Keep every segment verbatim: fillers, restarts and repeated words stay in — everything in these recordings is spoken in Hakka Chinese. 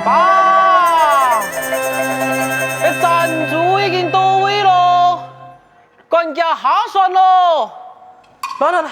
爸，該贊助已經到位咯，趕緊下船咯！來來來！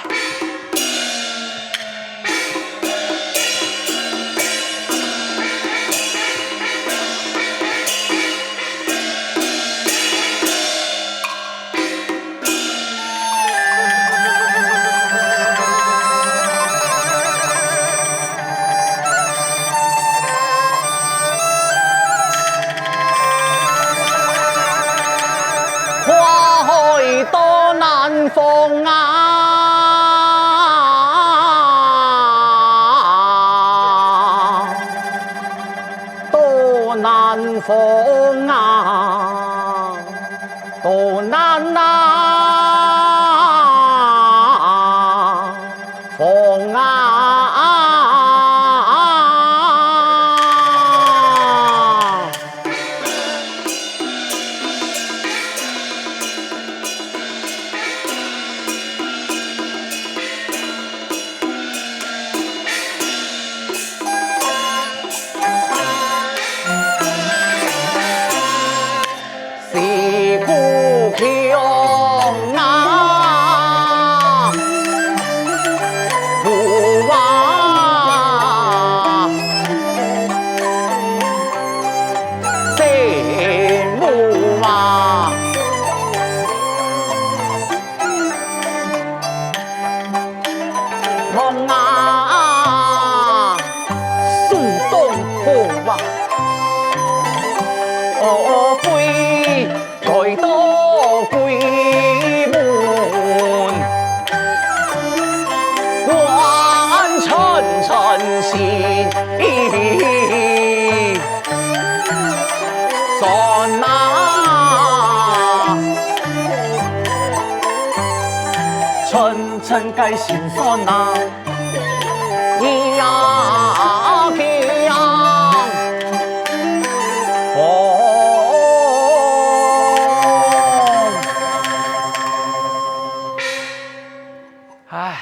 唉，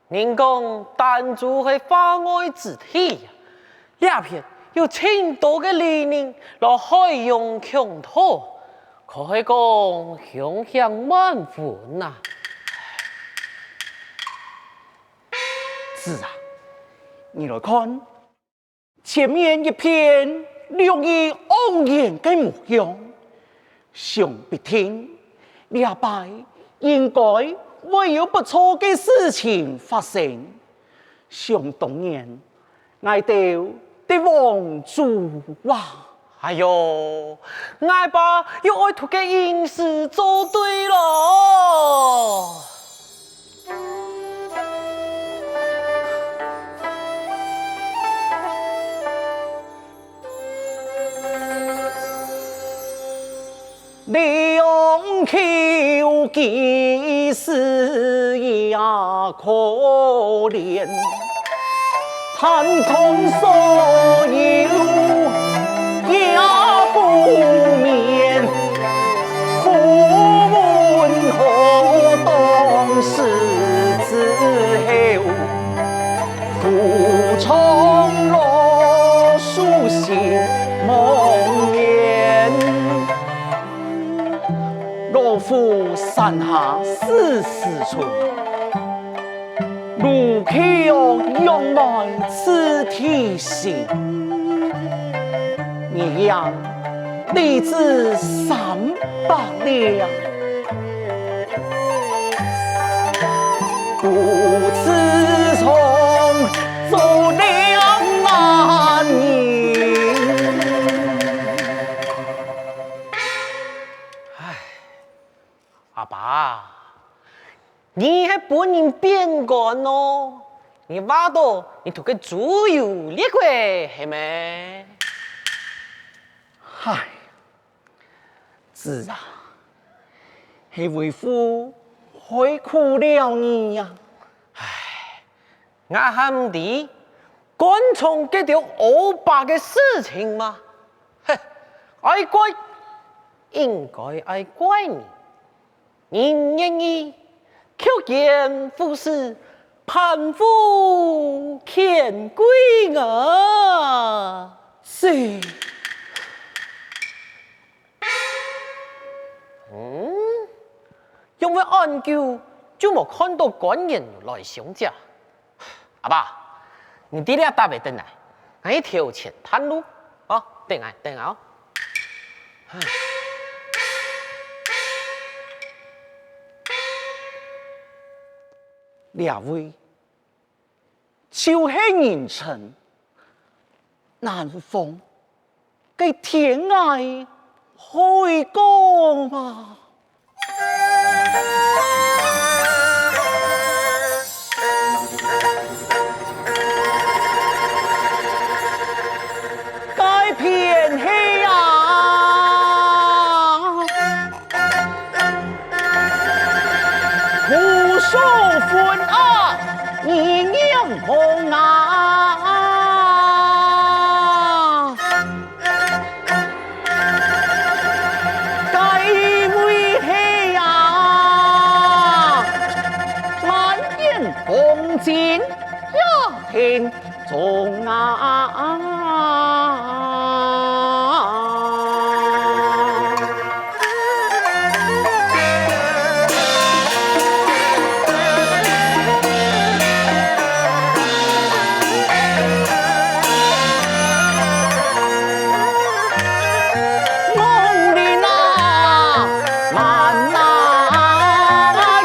人講彈珠係化外之地，這片有盡多个利益來海洋共討，可係講香香滿分啊！子啊，你來看， 前面一片綠意盎然个模樣，想必定這擺應該會有不錯个事情發生。想當然，𠊎兜个王珠啊！哎喲，𠊎爸又愛渡个吟詩作對咯！ 老虎山下死時春， 如棄殼仰望此地心。你言李子三百兩，不知從做兩萬人。唉， 阿爸，你係分人貶官哦！你話著你渡个珠有裂過，係無？唉，子啊，係為父害苦了你呀！唉， 𠊎還毋知官場該兜惡霸个事情嘛。嘿，愛怪，應該愛怪你。你毋願意，曲遷府事，喊苦乾歸啊！是。嗯，仰會恁久就無看到官員來相借？阿爸，你在這搭仔等𠊎，𠊎去頭前探路。哦，等𠊎，等𠊎哦。這位就係人稱南風个天涯海角嘛。 該片係啊，無所分啊，你仰望啊。該位係啊，滿眼風景呀。 天中啊。望恁啊，滿啊，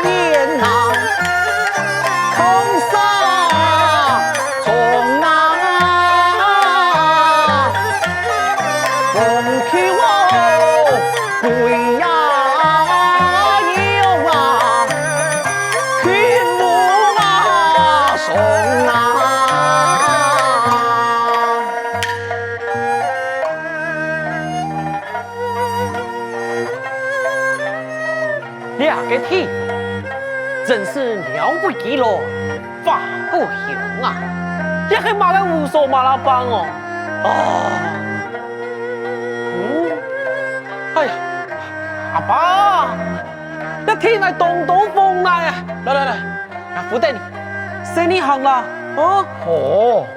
煙啊， 風沙中啊，風去喔，歸呀有啊，雲霧啊，上啊。 這个地真是了不起咯，花果香啊！這係麼个烏索馬拉邦哦？啊！嗯，哎呀，阿爸，這地泥當多風泥啊！來來來，𠊎扶等你，先你行啦，哦。哦。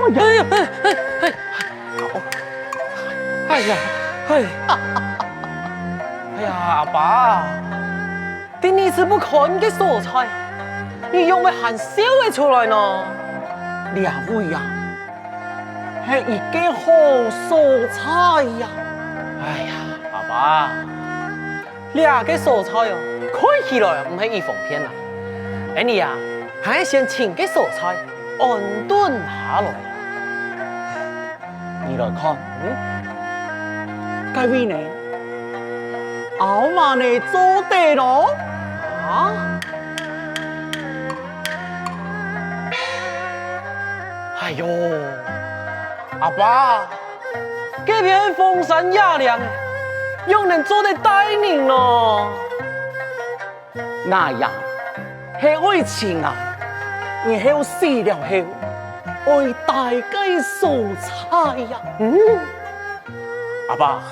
哎呀，哎，哎，哎，哎呀，哎，哎呀，阿爸，在你自家看个所在，你仰會還笑得出來呢？這位啊，係一个好所在呀。哎呀，阿爸， 這个所在哦，看起來毋係已方便啊。恁呢啊，還係先尋个所在安頓下來。你來看，嗯？該位呢？拗嫲呢做得咯。啊？哎喲，阿爸， 該片荒山野嶺，仰能做得戴人咯？𠊎呀，係愛尋啊，日後死了後，愛戴个所在呀。嗯，阿爸，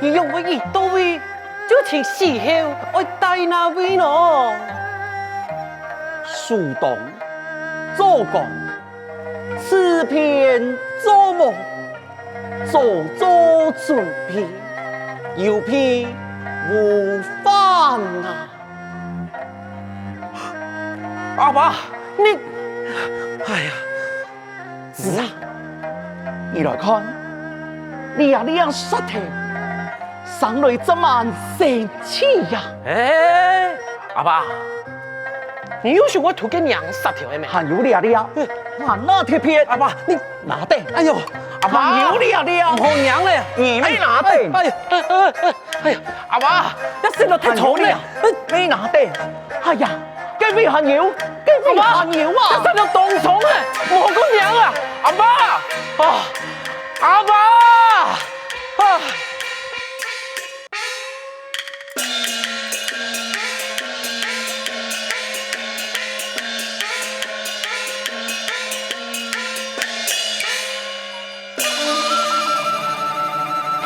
你仰會一到位就尋死後愛戴哪位咯？書當做官， 此篇作幕，早做準備，有備無患啊！阿爸，你，哎呀，子啊，你來看，這這石頭， 生來正蠻神奇呀！哎，阿爸，你又想愛渡个人石頭个咩？還有這這，還那特別，阿爸，你拿等。哎喲，阿爸，還有這這，毋好䀴咧。你愛拿等。哎，哎，哎，哎，哎，阿爸，這石頭忒重咧。還有這，你拿等。哎呀，該位還有，該位還有啊！這石頭當重咧，毋好過䀴啊！阿爸，啊，阿爸！ 啊！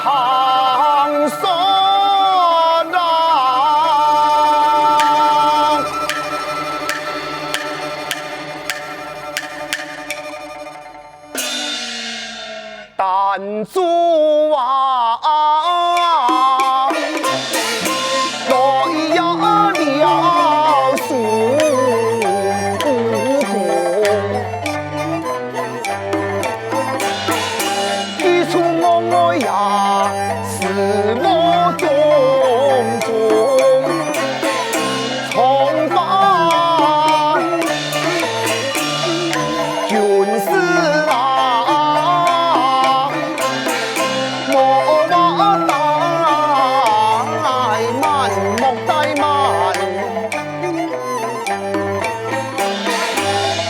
唐山啊！男主啊，來呀了，叔公。 佢出我呀，是我種種，長發軍師啊，莫話怠慢，莫怠慢。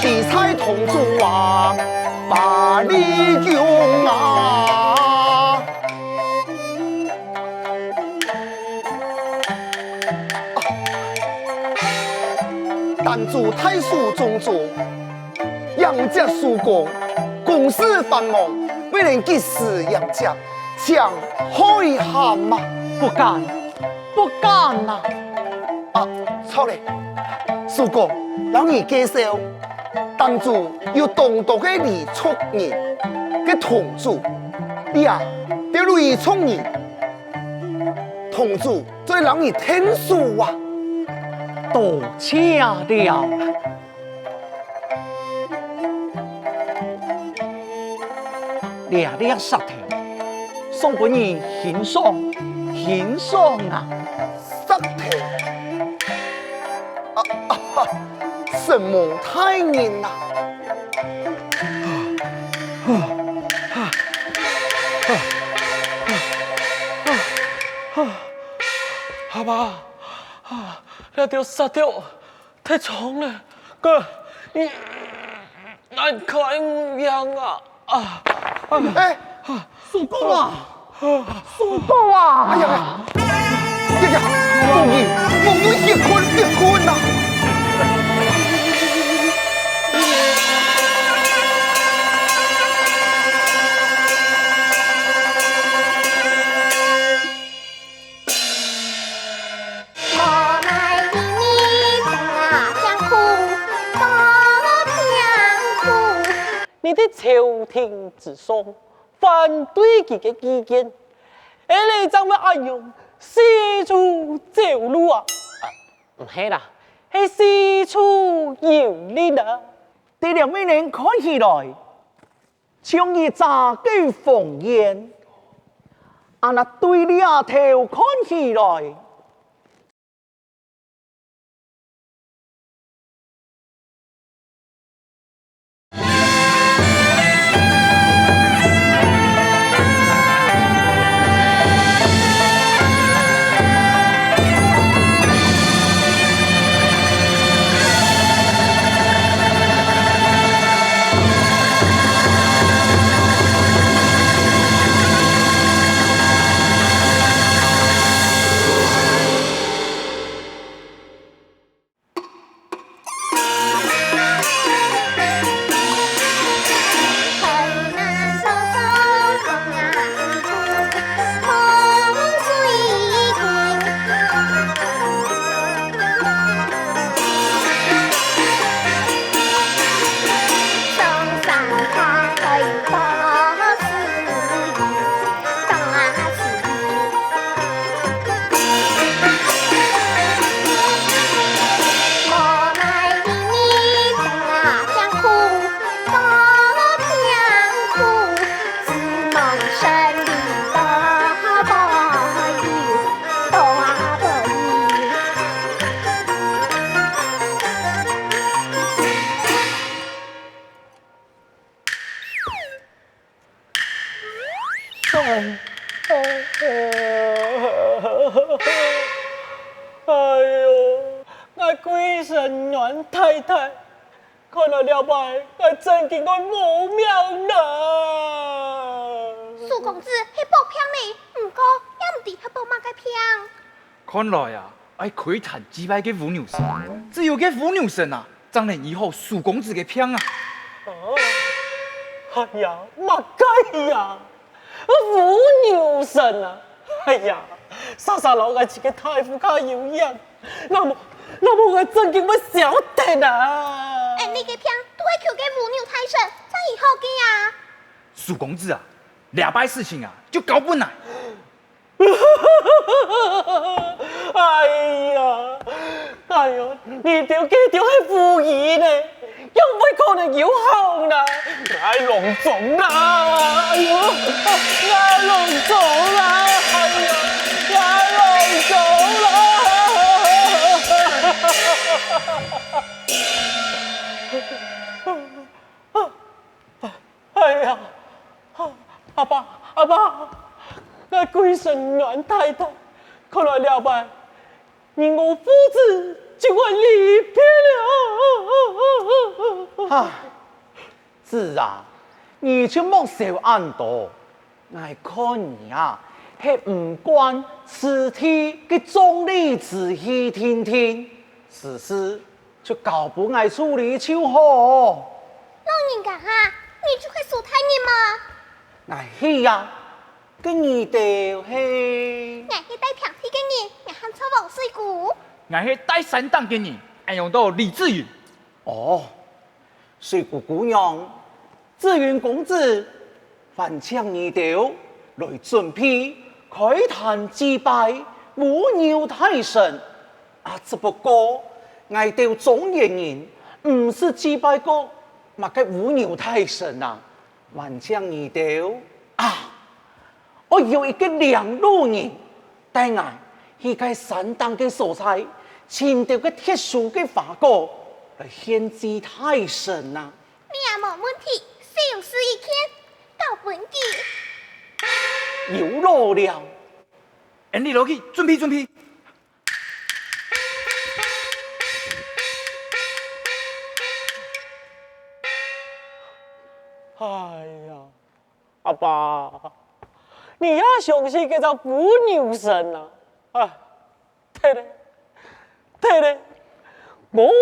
比賽同志啊，把你用啊！啊，丹珠大手中中，迎接叔公，公事繁忙，未能及時迎接，請開下啊！不敢，不敢啊！啊，錯了，叔公，摎你介紹， 當中有當多个禮俗人个同志，你啊，就禮俗人同志做得摎你𢯭手啊。多謝了。這粒石頭，送分你欣賞，欣賞啊。 石頭。啊，啊，承蒙大人啊！阿爸，啊，這條石頭忒重了，哥，你，你看毋贏啊！ 啊，啊，哎，叔公啊，叔公啊！哎呀，呀呀，母女，母女，歇睏，歇睏啊！你在朝廷之上，反對佢个意見，下來正會恁樣四處走路啊？啊，毋係啦，係四處遊歷啊。對這面看起來，像一隻个荒原，啊，那對這頭看起來， 哎喲，𠊎歸身軟忒忒，看來這擺𠊎正經會無命啦！蘇公子係發病哩，毋過也毋知係發麼个病。 看來啊，愛窺探祭拜个烏牛神，只有該烏牛神啊，正能醫好蘇公子个病啊。啊，哎呀，麼个呀？烏牛神啊！哎呀，煞煞摎𠊎自家大夫較有緣，若無，若無𠊎正經會痟忒啊！恁樣个病，都係求該烏牛大神正醫好个啊！蘇公子啊，這擺事情啊，就交分𠊎。哎呀，哎呀，你兜該兜係烏蠅呢，仰會可能有效呢？𠊎攏中啦！哎呀，𠊎攏中啦！哎呀，𠊎攏中啦！ 哎呀，阿爸，阿爸，𠊎歸身軟怠怠，看來這擺你我父子就愛離別了。唉，子啊，你就莫愁恁多。 𠊎看你啊，係毋慣此地个總理之氣定定，此事就交分𠊎處理就好。老人家啊，你就係蘇大人嘛？𠊎係啊，該你兜係？𠊎係戴平地个人，𠊎喊做王水姑。𠊎係戴山頂个人，𠊎安到李志雲。哦， 水姑姑娘，紫雲公子，還請你兜來準備開壇祭拜烏牛大神。啊，只不過，𠊎兜中原人毋識祭拜過麼个烏牛大神啊，還請你兜啊， 愛有一個領路人，帶𠊎去該山頂个所在，尋兜个特殊个花果，來獻祭大神啊。這無問題，小事一件，交分佢。有路了。恁樣落去，準備，準備。 哎呀，阿爸，你也相信該隻烏牛神啊？啊，忒咧，忒咧，無名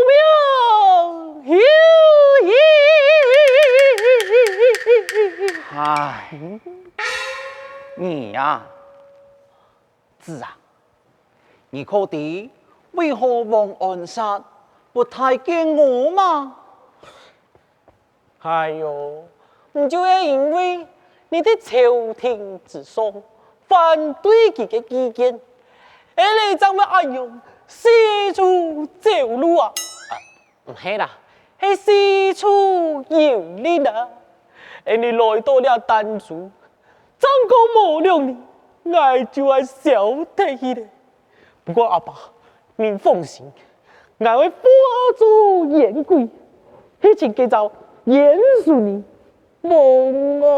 有矣！唉，你呀， 子啊，你可知為何王安石不待見我嗎？哎喲，毋就係因為你在朝廷之上反對佢个意見，恁樣正會恁樣四處走路啊！ 毋係啦，係四處遊歷啊！恁樣來到這岱州，正過無兩年，𠊎就愛消忒去咧。不過阿爸，你放心，𠊎會化做冤鬼，去尋該隻冤仇人，王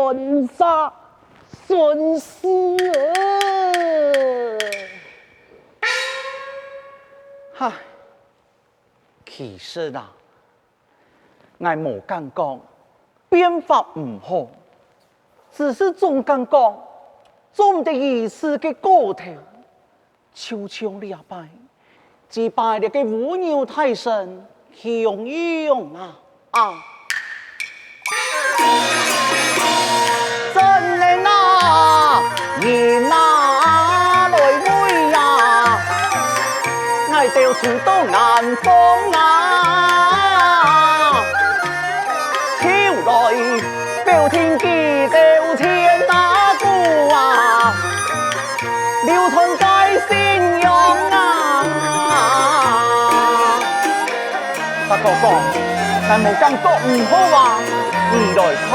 安石算數啊！哈！ 其實啊，𠊎無感覺變化毋好，只是總感覺做毋得如此个過頭。就像這擺，祭拜這個烏牛大神，去用一用啊！ 啊！真人啊，人啊，來喂啊！𠊎兜就到南方啊，就來表聽佢兜千阿哥啊！ 流傳个信仰啊！阿哥哥，𠊎無感覺毋好啊，你來看。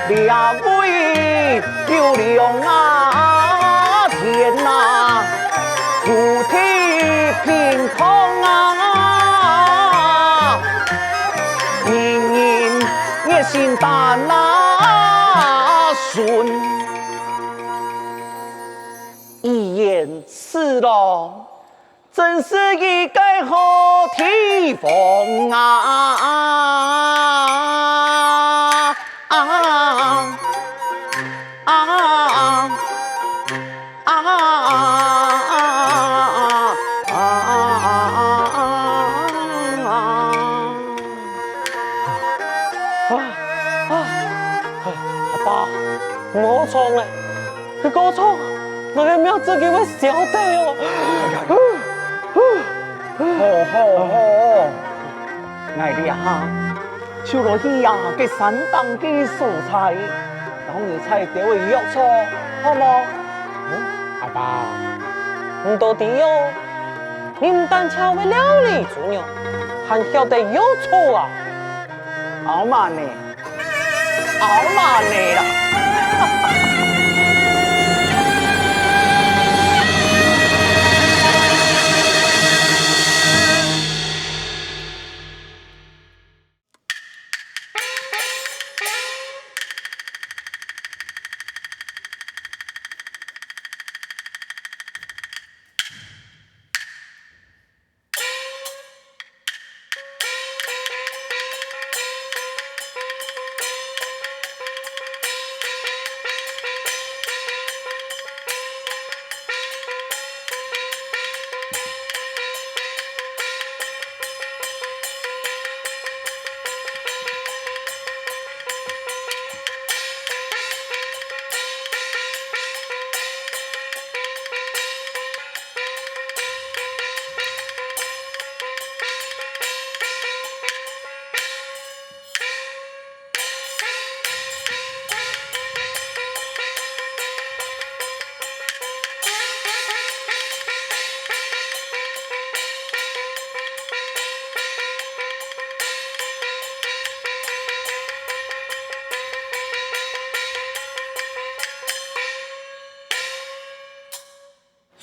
這位有龍啊，天啊！ 菩提貧窮啊，人人熱心擔啊孫。一言四郎，真是一個好地方啊！啊！ 啊！啊！阿爸，毋好唱咧，你過唱，𠊎个名字就會消忒哦。好好好， 𠊎這下就來去啊該山頂个所在，摎你採兜仔藥草，好無？嗯，阿爸，你到底哦，你毋單淨會料理豬肉，還曉得藥草啊？好嘛呢，好嘛呢啦！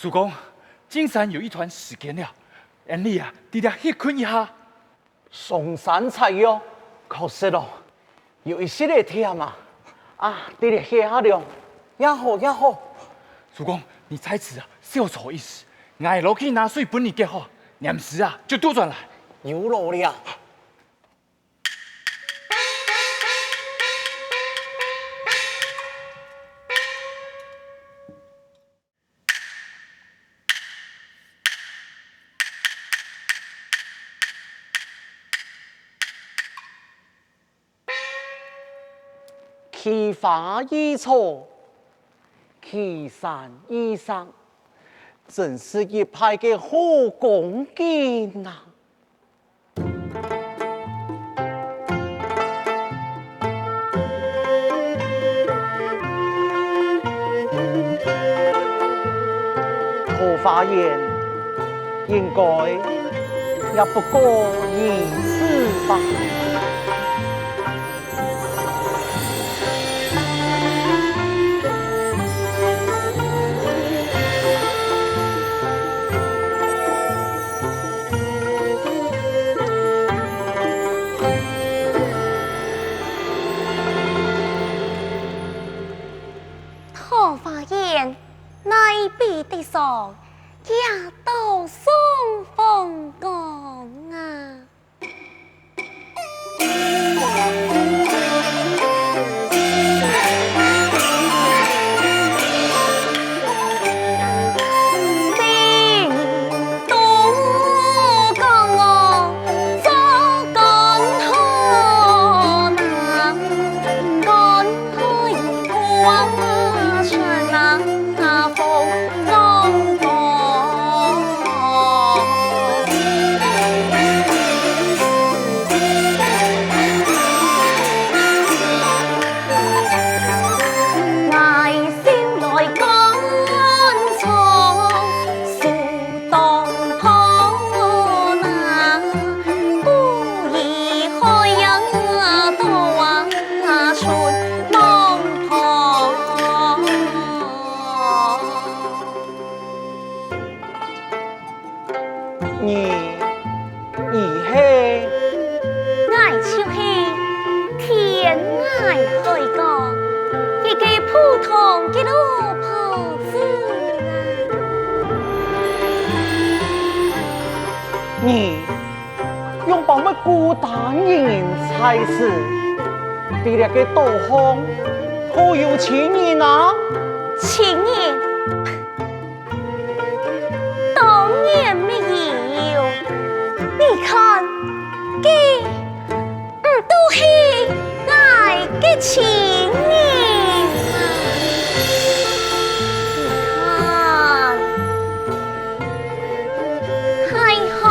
叔公，進山有一段時間了，俺俚啊，在這歇睏一下。上山採藥，確實哦，有一息仔忝啊。啊，在這歇下涼，也好，也好。叔公，你在此啊，小坐一時，𠊎落去拿水分你解渴，黏時啊，就倒轉來。有勞了。 奇花異草，奇山異石，真是一派个好光景啊！ 桃花源，應該也不過如此吧。 桃花源，哪比得上這道松風光啊！你，你係？𠊎就係天涯海角一個普通个老婆子啊。你 仰般會孤單一人在此？在這个島項可有親人啊？親人？當然沒有。你看，佢毋都係𠊎个親人嗎？你看， 大海、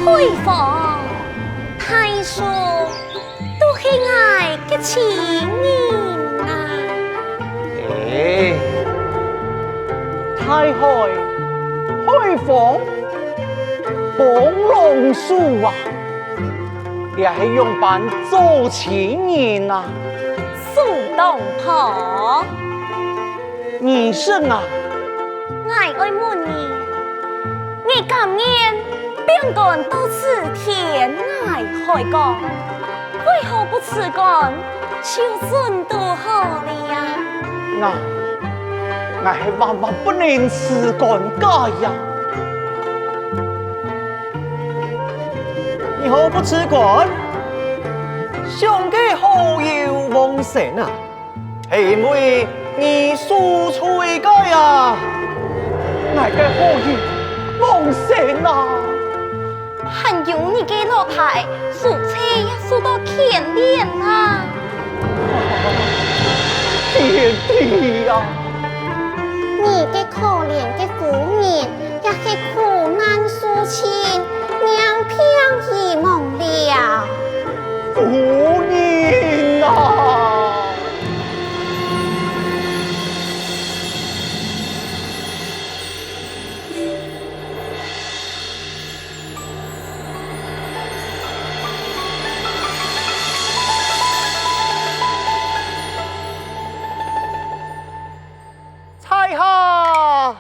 開荒、情人啊。哎，大海開放，幫郎手啊，這係仰般做情人啊？手當好。 你說啊，𠊎愛問你，你甘願拚乾到此天涯海角，為何不辭乾就準堵好了呀？𠊎，𠊎係萬萬不能辭乾个呀！你何不辭乾？想个好友王生啊！ 係因為你受罪个啊！𠊎个好友王生啊！還有你个老弟，受罪也受到牽連啊！天地啊！你个可憐个夫人，也係苦難受盡，命病已亡了。夫人啊！ 在下，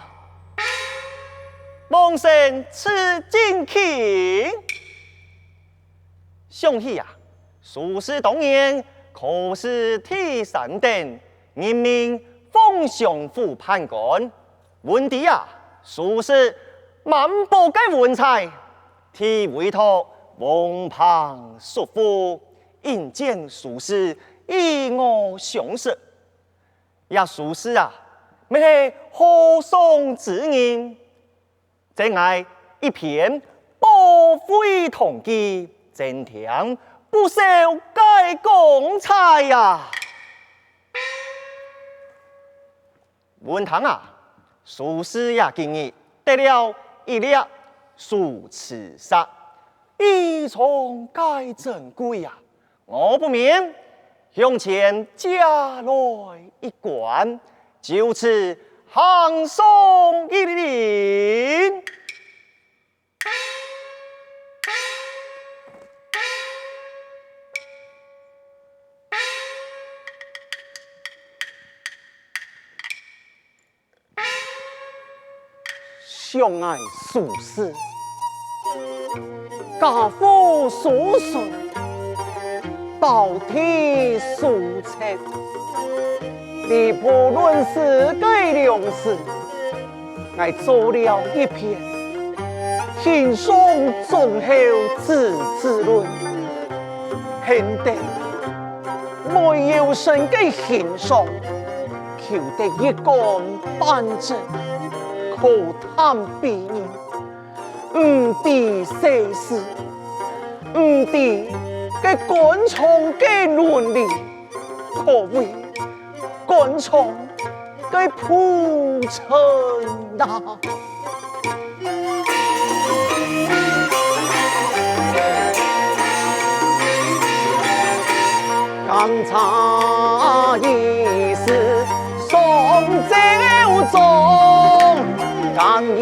王生辞进京。 想起啊，蘇軾當年考試第三等，任命鳳翔府判官。聞知啊，蘇軾滿腹个文才，第委託王彭叔父引薦蘇軾與我相識。這蘇軾啊，乜係豪爽之人。 正愛一片寶貝同佢增添不少个光彩啊！文堂啊，蘇軾也今日得了一粒蘇軾石，異常个珍貴啊！ 我不免向前借來一觀，就此行上一禮。相爱苏轼，家父苏洵，胞弟苏辙。你不论是个两字， 𠊎做了一篇，欣賞忠厚之子論，肯定每有生个欣賞，求得一官半職，可谈比人，毋知世事，毋知个官场个伦理，可谓官场 个浮尘啊。刚才已是上奏章，刚与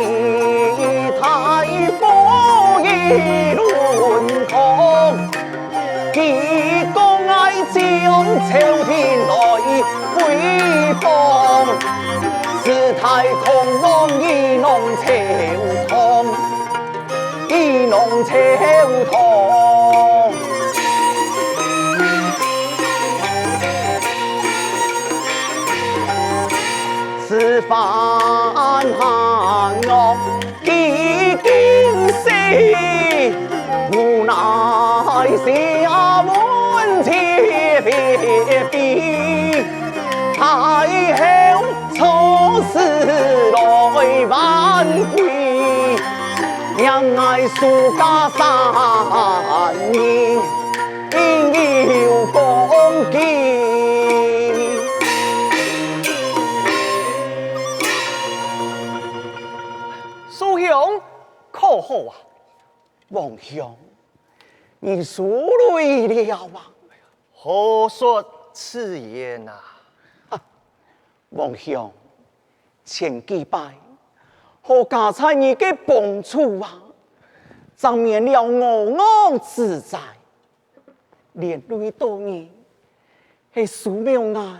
太傅议论空。 佢讲爱将朝廷来回放，事太空亡，伊弄朝堂，伊弄朝堂。此番汉王 已经死，无奈下问天别悲。太后出使来挽归，让爱苏家三人，应有功绩。苏兄， 可好啊？王兄，你受累了啊？好说自然啊。哈，王兄，前幾擺，好佳哉你个幫助啊，正免了我戇子哉，連累到你，係蘇某𠊎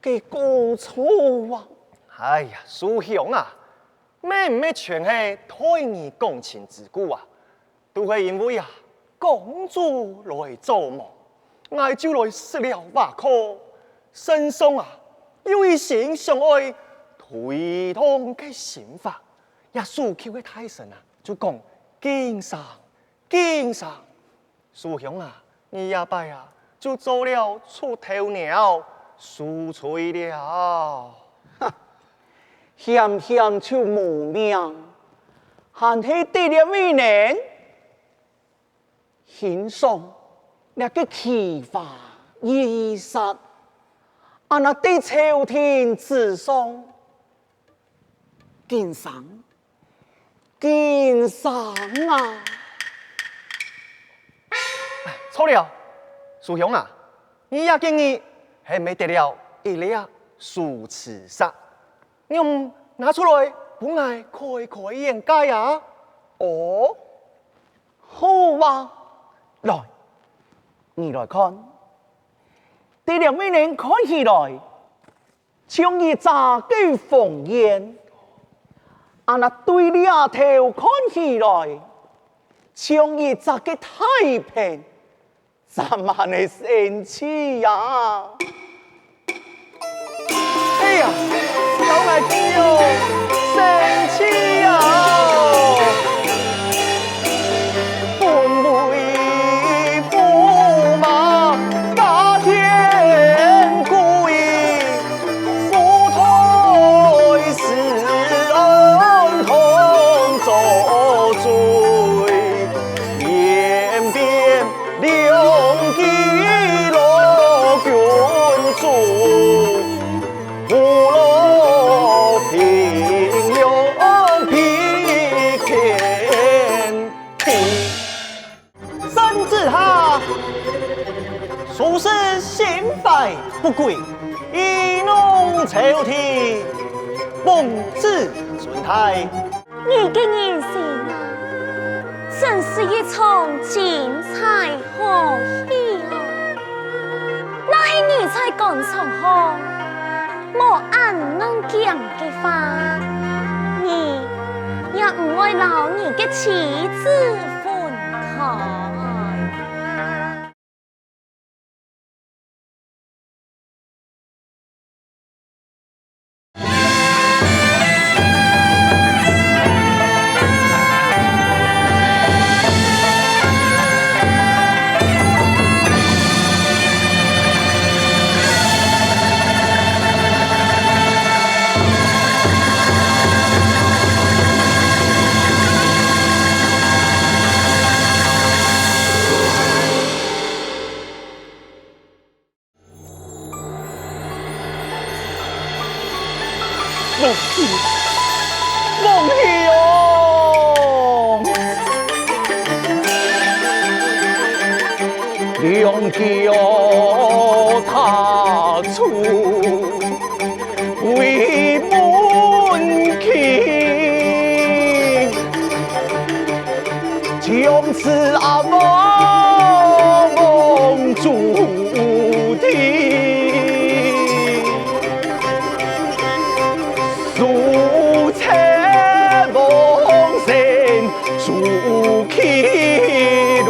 个過錯啊。哎呀，蘇兄啊， 乜毋係全係代你講情之故啊，都係因為啊，公主來做夢，𠊎就來食了瓦殼，身上啊，有一身想愛推動个心法，這蘇州个大臣啊，就講：「緊上，緊上！」 蘇兄啊，你這擺啊，就做了出頭鳥，恕罪了。哈，險險就無命，還係得了美人。欣賞這个奇花異石，恁呢在朝廷之上， 緊上，緊上啊！著了，蘇兄啊，你這今日係毋係得了一粒蘇州石？你拿出來分𠊎開開眼界啊！哦，好啊，來，你來看，這粒美人看起來 像一隻个鴻雁，恁呢對這頭看起來，像一隻个大鵬，正還係神奇呀！哎呀，小奶弟哦，神奇呀！ 本為駙馬駕天歸，故待世人同遭罪。偏偏良機勞君主，徒勞平庸比天地。 臣之下，蘇軾心懷不軌，愚弄朝廷，奉旨遵大。你个人生啊，真係一場精彩好戲啊！若係你在官場項， 無恁能行个話，你也毋會摎你个妻子分開。 王喜，王喜哦！良機哦，他處 為門庭，將此阿房望注定，蘇州王臣朱祁銳。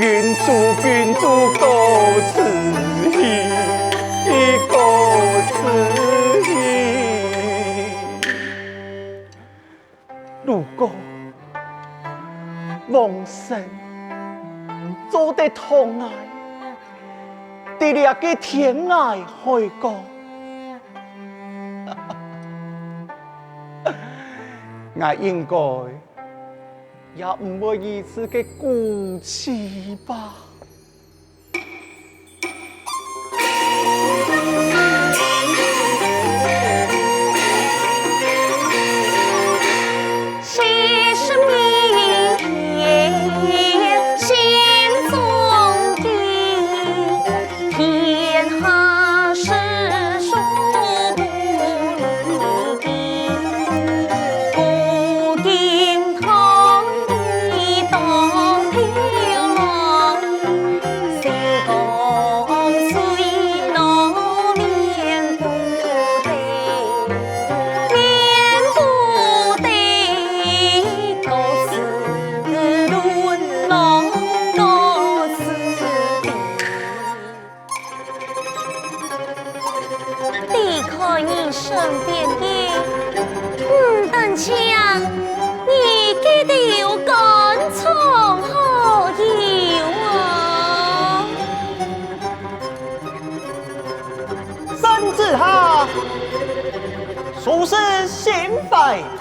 君主，君主，告辭矣，告辭矣。如果王臣做得同𠊎在這个天涯海角，𠊎應該 也毋會如此个孤寂吧。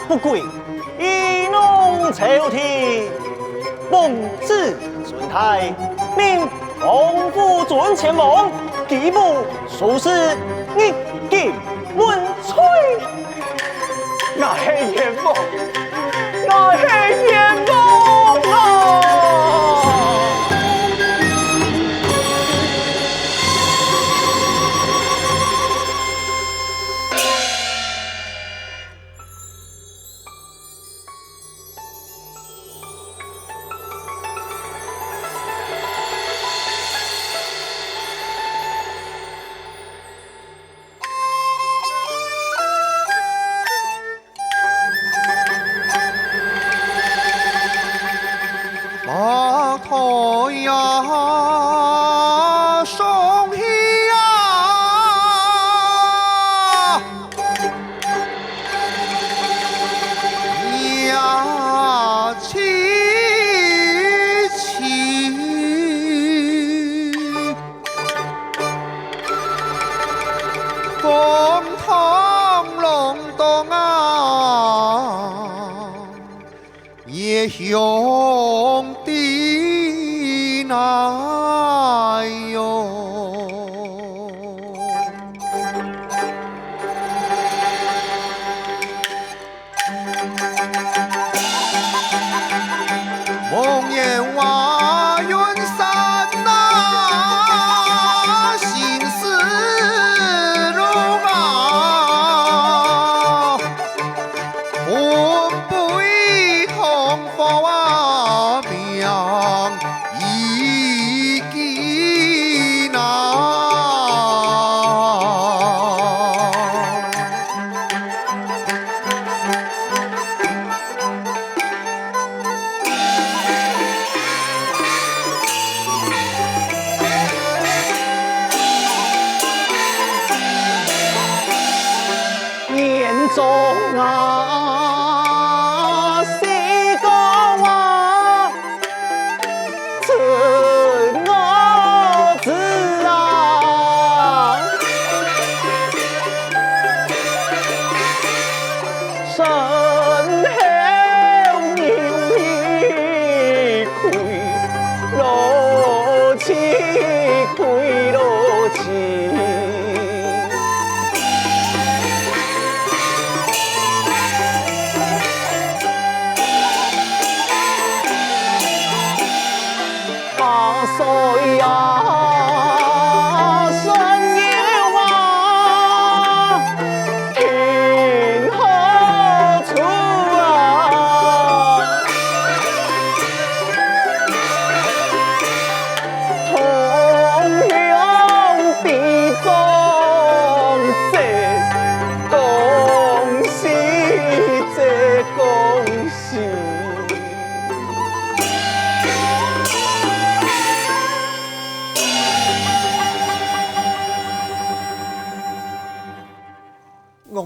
不歸，以弄朝廷，奉至尊大，命皇甫尊前往，舉步出仕，日金問罪。 𠊎係冤枉，𠊎係冤枉啊！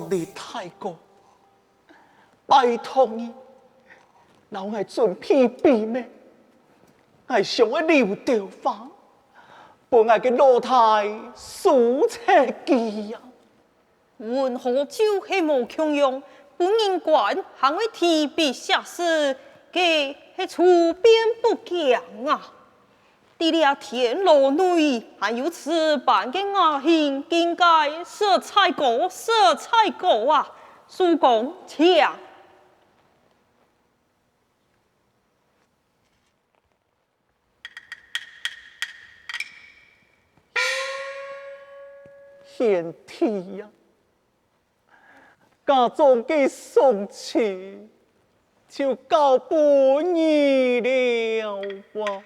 岳父大哥，拜託你，摎𠊎準備筆墨，𠊎想愛留兜話，分𠊎个老弟收冊記啊！ 文豪就係無共樣，分人管還會提筆寫詩，該係處變不驚啊！在這田螺內，還有此般个雅興境界，實在高，實在高啊！叔公，請。 賢弟呀，家中个喪親就交分你了啊！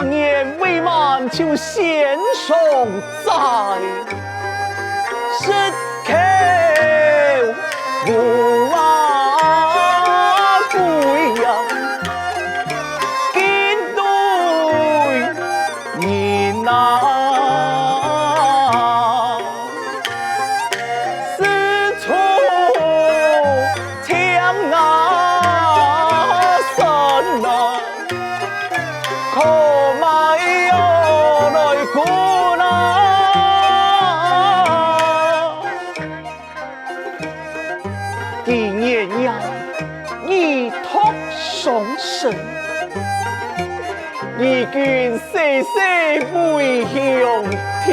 年未滿就先償債，實求無啊歸啊，緊對人啊！ 四處請啊神啊，可買藥來顧啊。佢年幼，已託喪身， 如今世世為兄弟。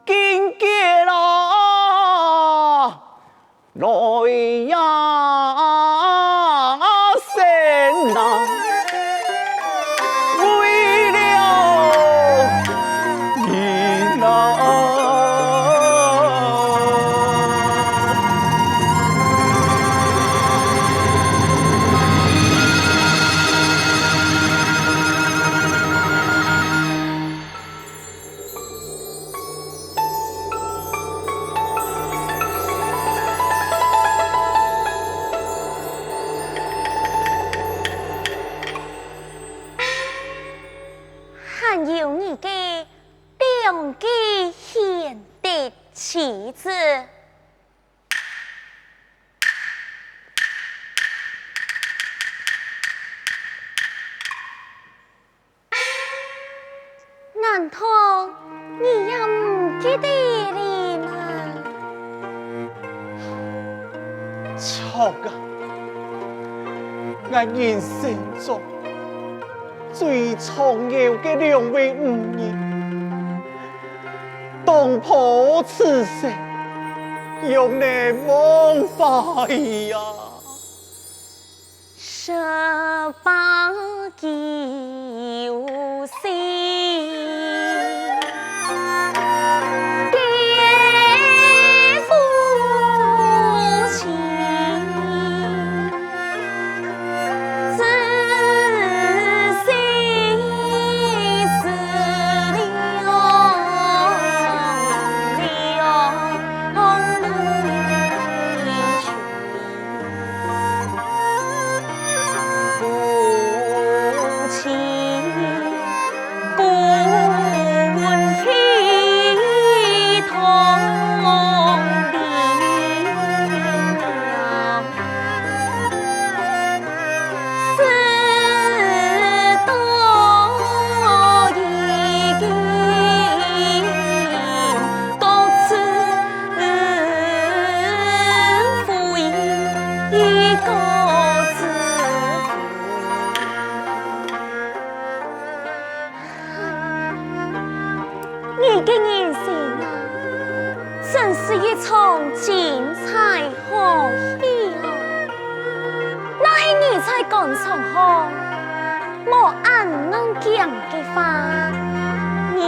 今見啊，來呀， 神啊，為了你啊！還有你个兩个賢德妻子。 難道你也毋記得了嗎？著啊！𠊎人生中最重要个兩位女人，當婆慈心，仰能忘懷啊！ 十八九歲，的夫妻，至死是两你个人生啊，真是一場精彩好戲啊！若係你在官場項無恁能行个話，你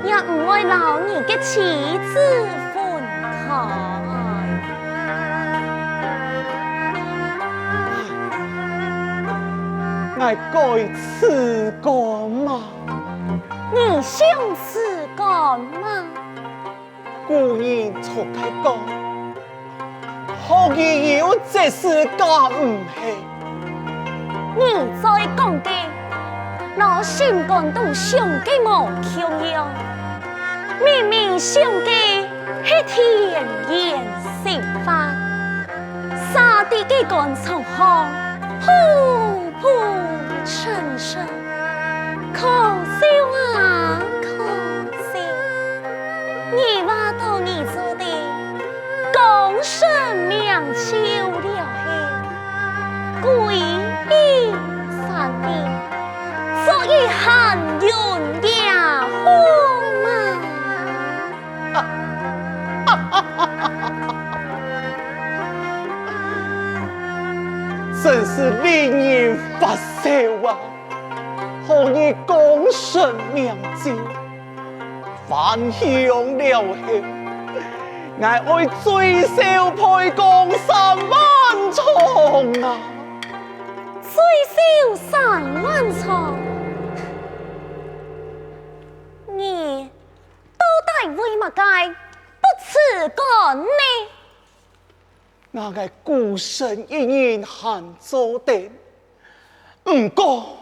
也毋會摎你个妻子分開。 𠊎該辭官嗎？你想辭官嗎？古人常在講，學而優則仕，敢毋係？你在講个，摎心肝肚想个無共樣。明明想个 係田園生活，儕知个官場項，浮浮沉沉，可笑啊，可笑！你話到你做得功成名就了後，歸隱山林，做一閒雲野好嗎？ 真是令人發笑啊！好一功成名就，返鄉了後， ，𠊎愛最少賠講三萬丈啊！最少三萬丈？你到底為麼个不辭官呢？𠊎个孤身一人還做得，毋過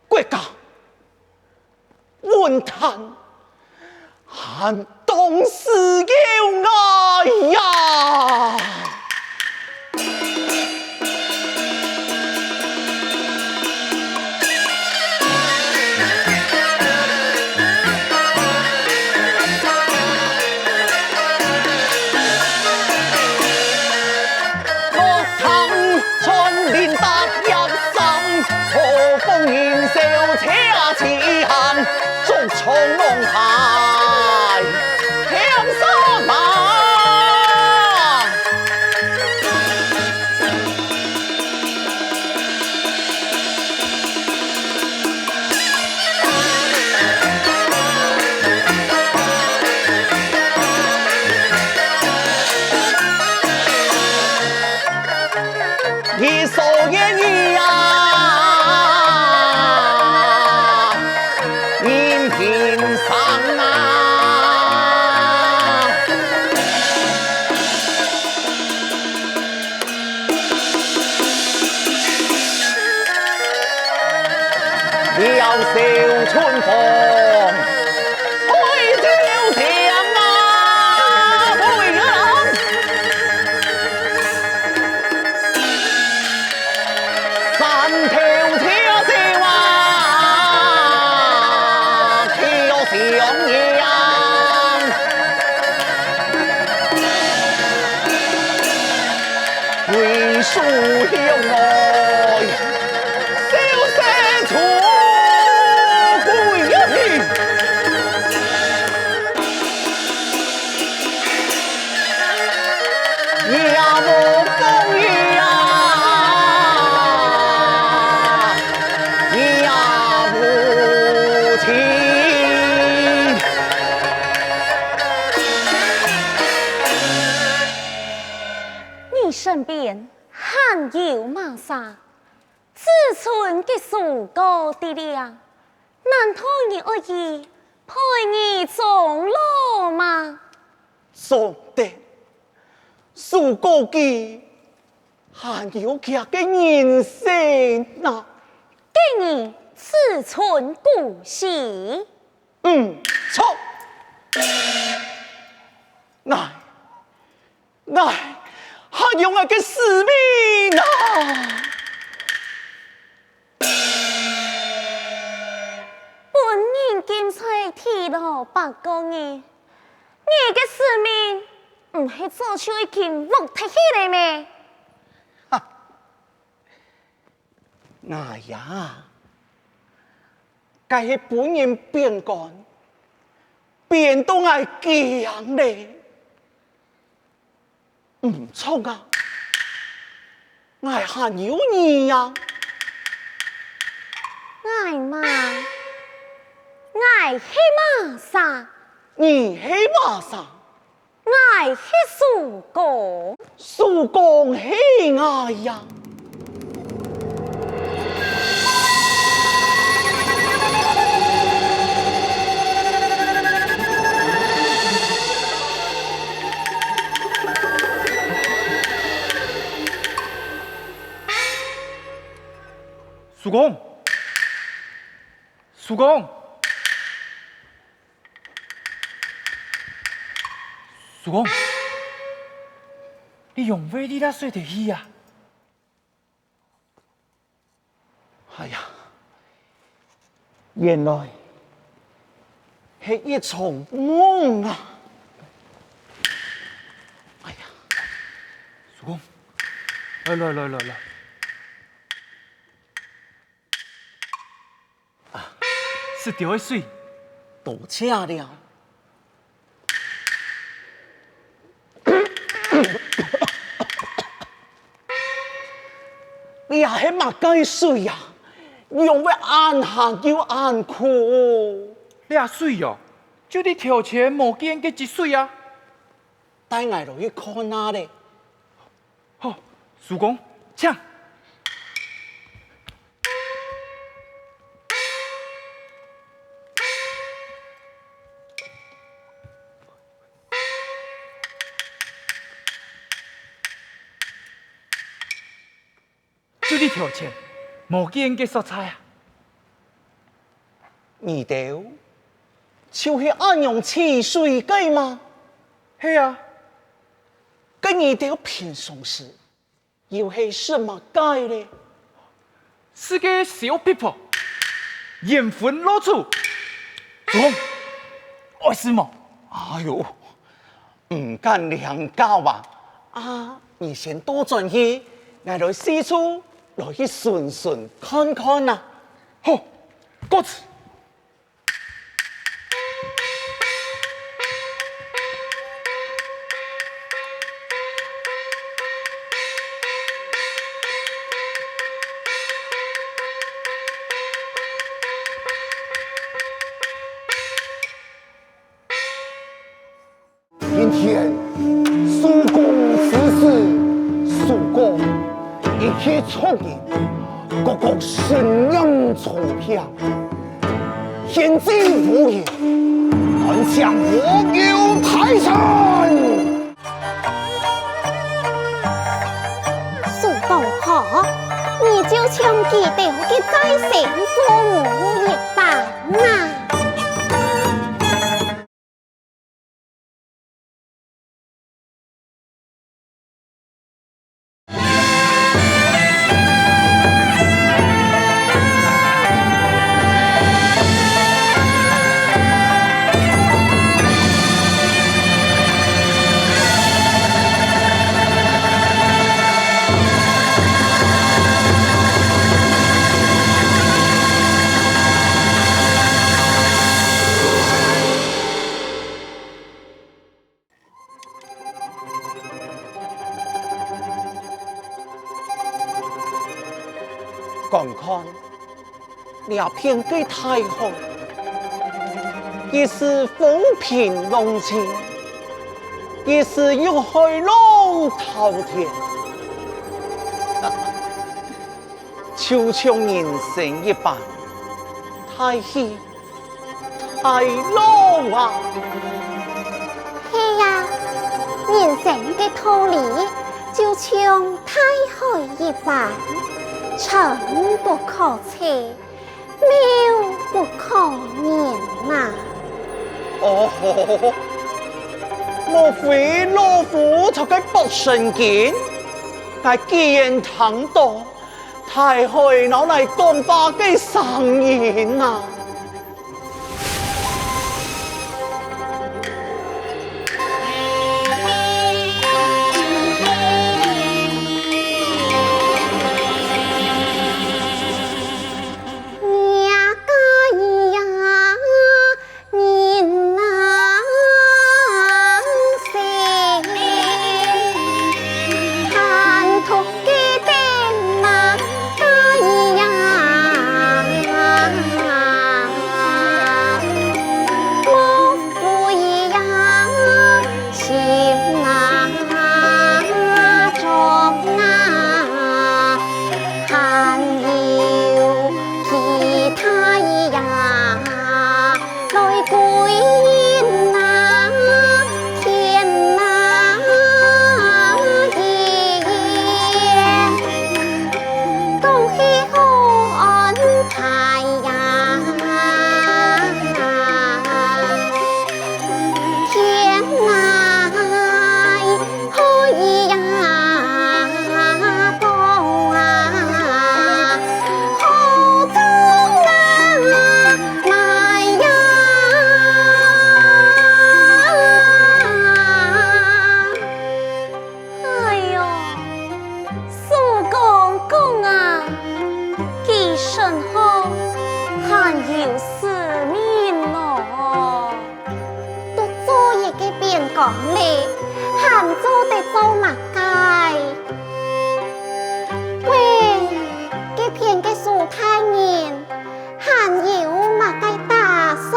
國家、文壇還當需要𠊎呀！ 一首言语啊，人平生啊。 你身邊還有麼儕？子春个書稿在這，難道你愛佢陪你終老嗎？總得，書稿該還有佢个人生啊！該你子春故事？ 嗯，著。𠊎，𠊎還有𠊎个使命啊！分人禁在地牢八個月，你个使命毋係早就已經落忒去了咩？哈！ 𠊎呀，該係分人貶官，貶到𠊎驚咧。毋著啊，𠊎還有你啊！𠊎嘛，𠊎係麼儕？你係麼儕？ 𠊎係叔公。叔公係𠊎呀！叔公，叔公！ 叔公，你仰會在這睡忒去啊？哎呀，原來係一場夢啊！哎呀，叔公，來來來來來。 啊，食著个水，多謝了。這係麼个水啊？仰會恁鹹又恁苦？這水哦，就你頭前無見个積水啊！帶𠊎來去看下咧。好，叔公，請。就這條線，無見个所在啊！你兜就係恁樣泅水个嗎？係啊。該你兜平常時又係食麼个咧？係个小撇步，緣分老鼠，總愛食無？哎喲， 毋敢領教啊！啊，你先倒轉去，𠊎來四處來去巡巡看看啊。好，告辭。今天，叔公之事，叔公一切處理，各各神念聰明，賢智無言，安將無有大臣。叔公好，你就像佢兜个再生父母一般啊！ 觀看，這片个大海，一時風平浪靜，一時又海浪滔天。 就像人生一般，大起大落啊！係啊，人生个道理就像大海一般，深不可測，妙不可言啊！哦，莫非老夫在該發神經？𠊎既然聽到， 大海摎𠊎講話个聲音啊！哎喲，叔公公啊，佢身後還有使命咯。都做一個邊關了，還做得做麼个？喂，該片个蘇大人， 還有麼个打算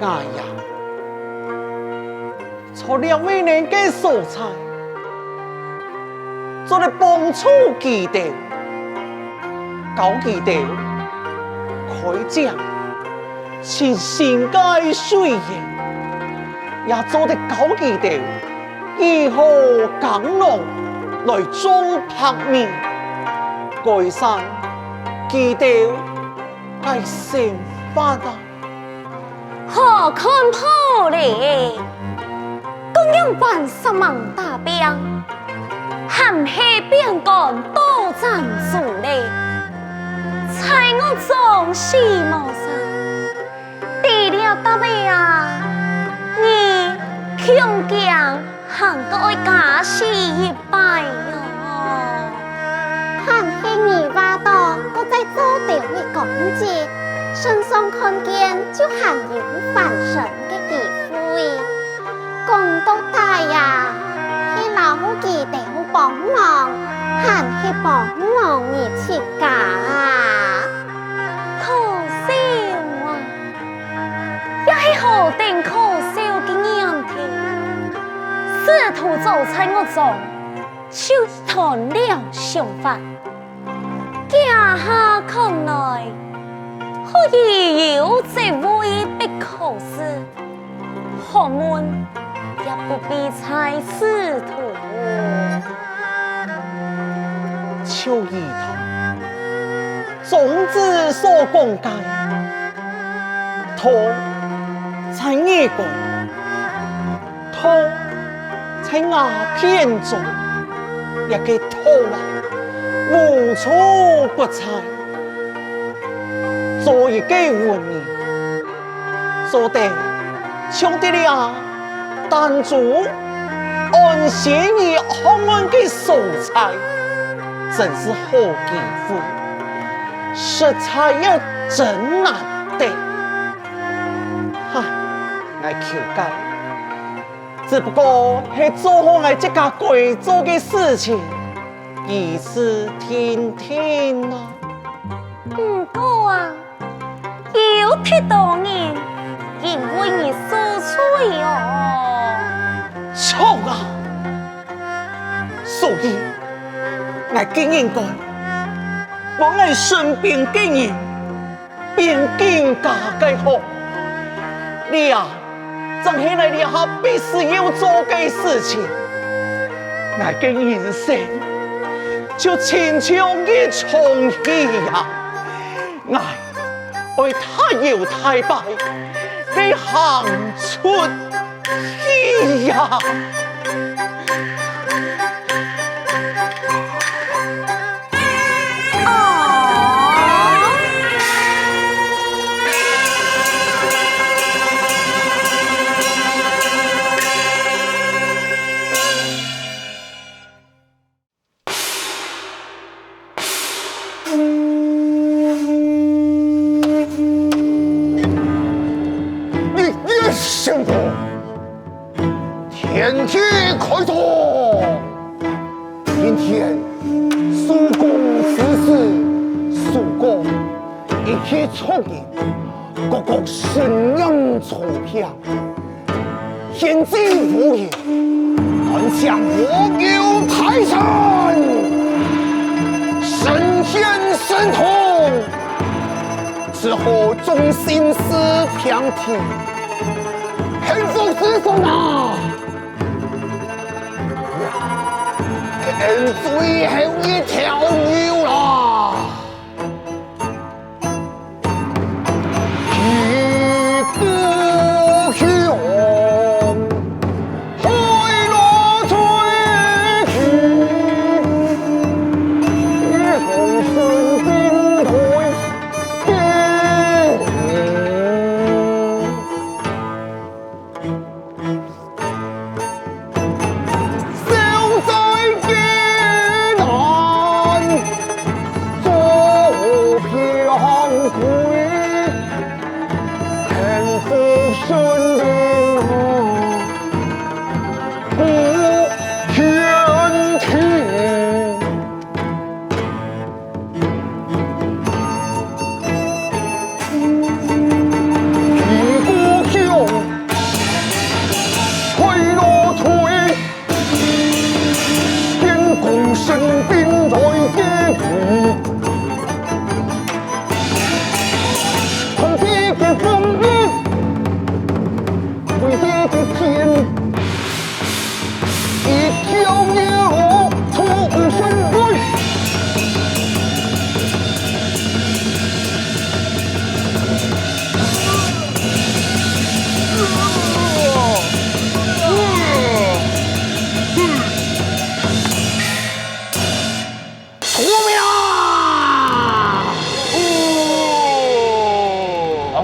？𠊎呀，危難个所在，做得幫助佢兜，教佢兜開正新鮮个水源，也做得教佢兜如何耕農來種白米，改善佢兜个生活啊！ 好看破咧，講樣般煞猛打拚，還係變官倒轉豬咧，在屋中死無生。除了搭仔啊，你恐驚 還過愛加死一擺喲。還係你話到，過再做兜一工節，身上看見就還有翻身个機會。講到底啊，係老母佢兜幫忙，還係幫忙你自家啊？可惜啊！ 也係好等可笑个念頭。使徒早在屋中就斷了想法，這下看來，可以有這位畢考試，學問也不必在使徒。就如同莊子所講个， 道在你國，道在瓦片中，這个道啊，無處不在。做一个文人，做得像這兜彈珠，安心於學問个所在，真是好機會，實在也真難得。 哈，𠊎求解，只不過係做好𠊎自家該做个事情，以示聽聽啊。毋過啊，有忒多人因為你受罪哦。著啊！所以，𠊎更應該幫𠊎身邊个人 變更加个好。這正係𠊎這下必須要做个事情。𠊎个人生就親像一場戲啊！𠊎愛大搖大擺个行出去呀！ 你，你个神婆！ 天地開道，今天叔公此事，叔公一切族人，各各心念聰明，賢智無疑，但將我有大臣，神仙神通，只好忠心事平地，幸福子孫啊！ 最後一條路啦！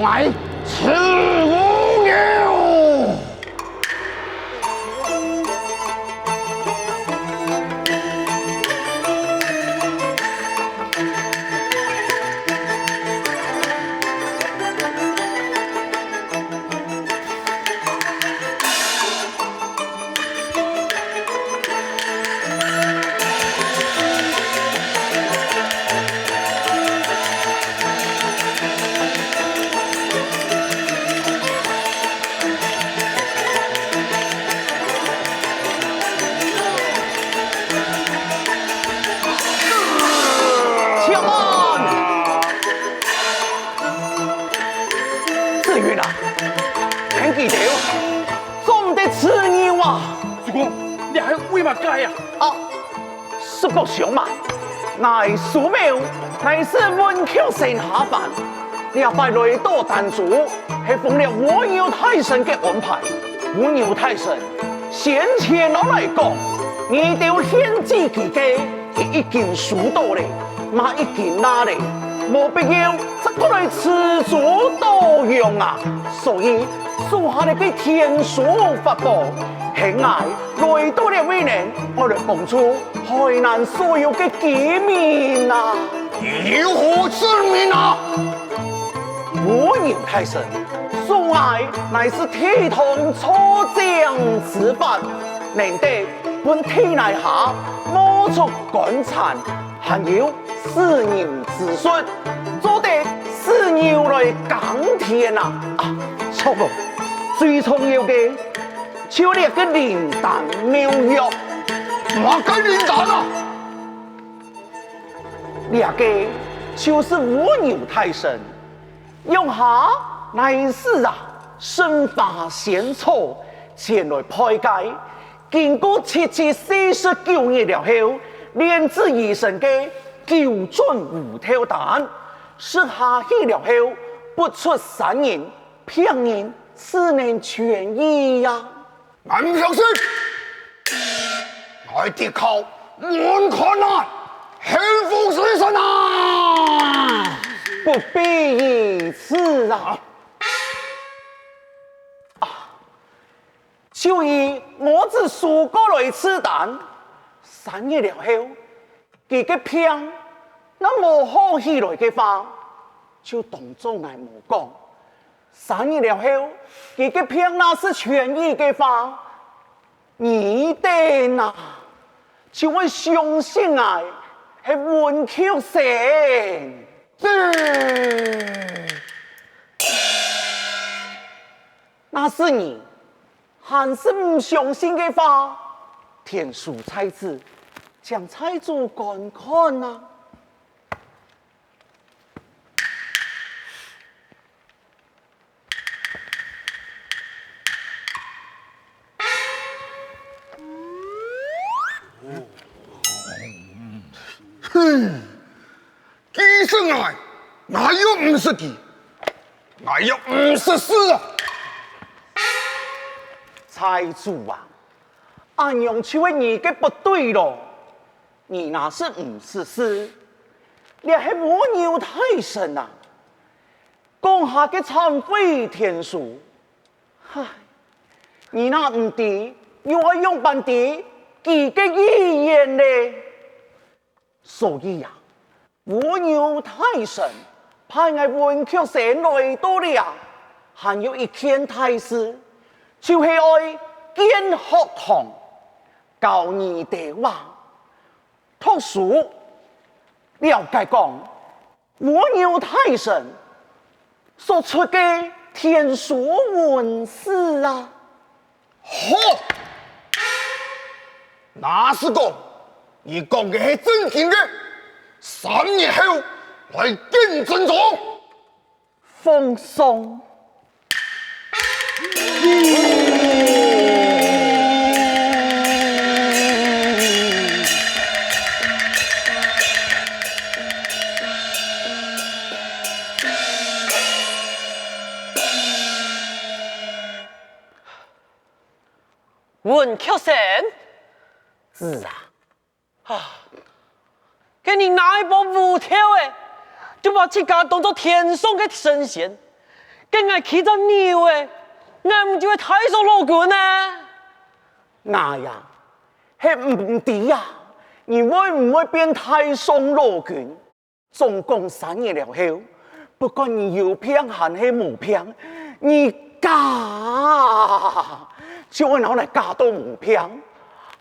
，𠊎赤烏牛。且慢！子雲啊，看佢兜， 總得自由啊！主公，這係為麼个啊？啊，實不相瞞，𠊎蘇某乃是文曲生下凡，這擺來到丹州，係奉了蝸牛大神个安排。蝸牛大神先前摎𠊎講，你兜獻祭佢个，佢已經收到了，嘛已經拿了，無必要再過來自作多用啊！所以 屬下這个天書法寶，係𠊎來到這位呢，愛來幫助海南所有个居民啊！你有何證明啊？蝸牛大神，屬𠊎乃是地動造江之法，能得分地泥下冒出乾柴，還有 使人之術，做得使牛來耕田啊！啊，著囉，最重要个，就這个靈丹妙藥。麼个靈丹啊？這个就係蝸牛大神，用下乃係啊，神花仙草前來配合， 經過七七四十九日了後，煉製而成个九轉烏豆丹，食下去了後，不出三日，病人自能痊癒呀。蠻相信，𠊎得靠門看啊，口服水神啊！不必如此啊！啊， 就以我子蘇過來試丹，三日了後，佢个病若無好起來个話，就當做𠊎無講。三日了後，佢个病若係痊癒个話，你等啊，就會相信𠊎係文曲生。 若係你還係毋相信个話，天書在此，請在主觀看啊！ 哼，佢識𠊎，𠊎又毋識佢，𠊎又毋識字啊！財主啊，恁樣就係你个不對囉！你若係毋識字，這係蝸牛大神啊！講下个懺悔天書， 唉，你若毋知，又愛仰般知佢个意願呢？所以啊，蝸牛大神派𠊎文曲生來到這，還有一件大事，就係愛建學堂，教你兜啊，讀書。了解講， 蝸牛大神所出个天書文字啊。好！若係講，你講个係正經个，三日後來見真章。奉上。 文曲生，子啊，啊，該你拿一把烏豆仔，就把自家當作天上个神仙，該𠊎企在你位，𠊎毋就係太上老君呢？𠊎呀，係毋知啊，你會毋會變太上老君？總共三年了後，不管你有病還係無病，你嫁就愛拿來嫁到無病，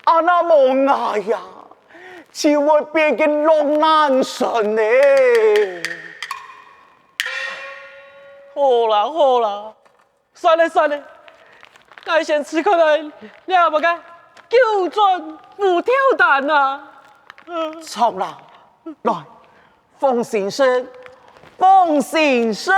啊若無𠊎呀，就會變个落難生呢。好啦好啦， 算了算了，𠊎先試看啊，這麼个九轉無挑擔啊。長老，來，放心身，放心身。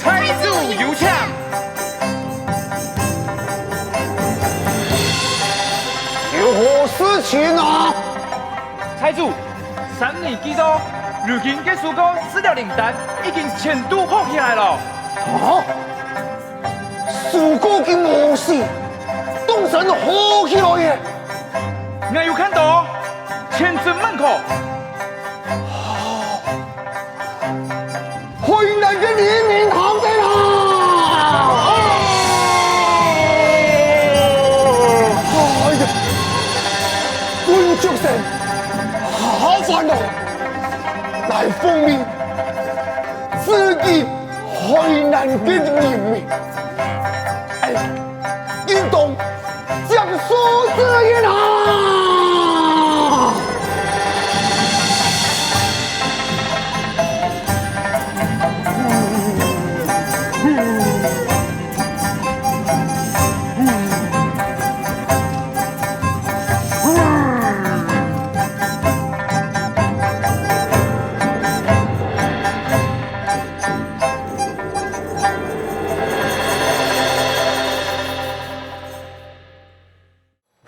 財主有請。有何事情啊？財主，三年幾到，如今該蘇國四條靈丹已經全都好起來了。啊？ 蘇國个魔勢當真好起來耶！𠊎有看到，千真萬確。海南个人民好得啦！哎呀，滾畜生，好煩哦！來奉命，自己 海南个人民，哎，應當接受責任啊！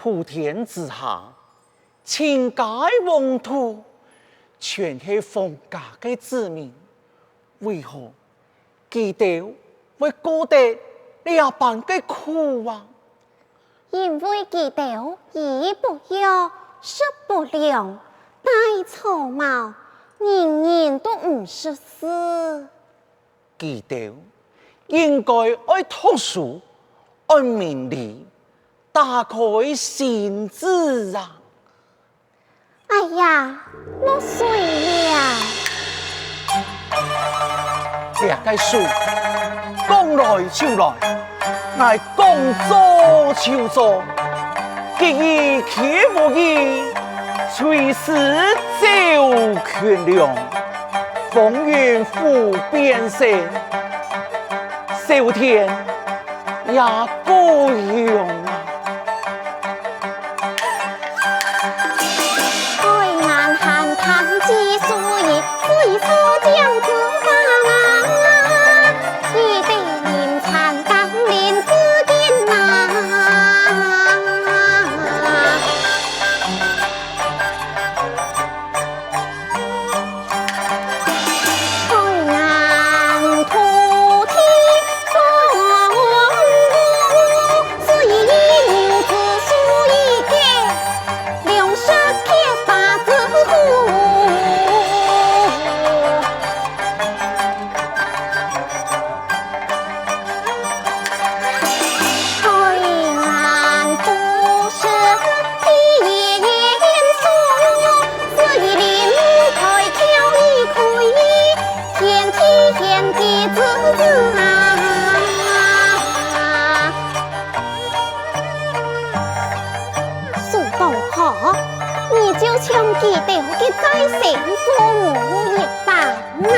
普天之下，盡皆王土，全係皇家个子民，為何佢兜會過得這般个苦啊？因為佢兜衣不藥，食不良，戴草帽，人人都毋識字。 佢兜應該愛讀書，愛明理，打開心智啊！哎呀，落水了！這个水，講來就來，𠊎講做就做，吉以求無以，隨時走勤良。 風雲忽變色，少添也過用啊。海南寒潭之水，水草交之花，一滴银川甘霖之根啊。 海南土地，风雨水，牛之所以给，粮食铁把之乎。 海南不是天所，只因林开口一开，天地天地之子啊。苏东坡，你就像佢兜个再生父母一般啊。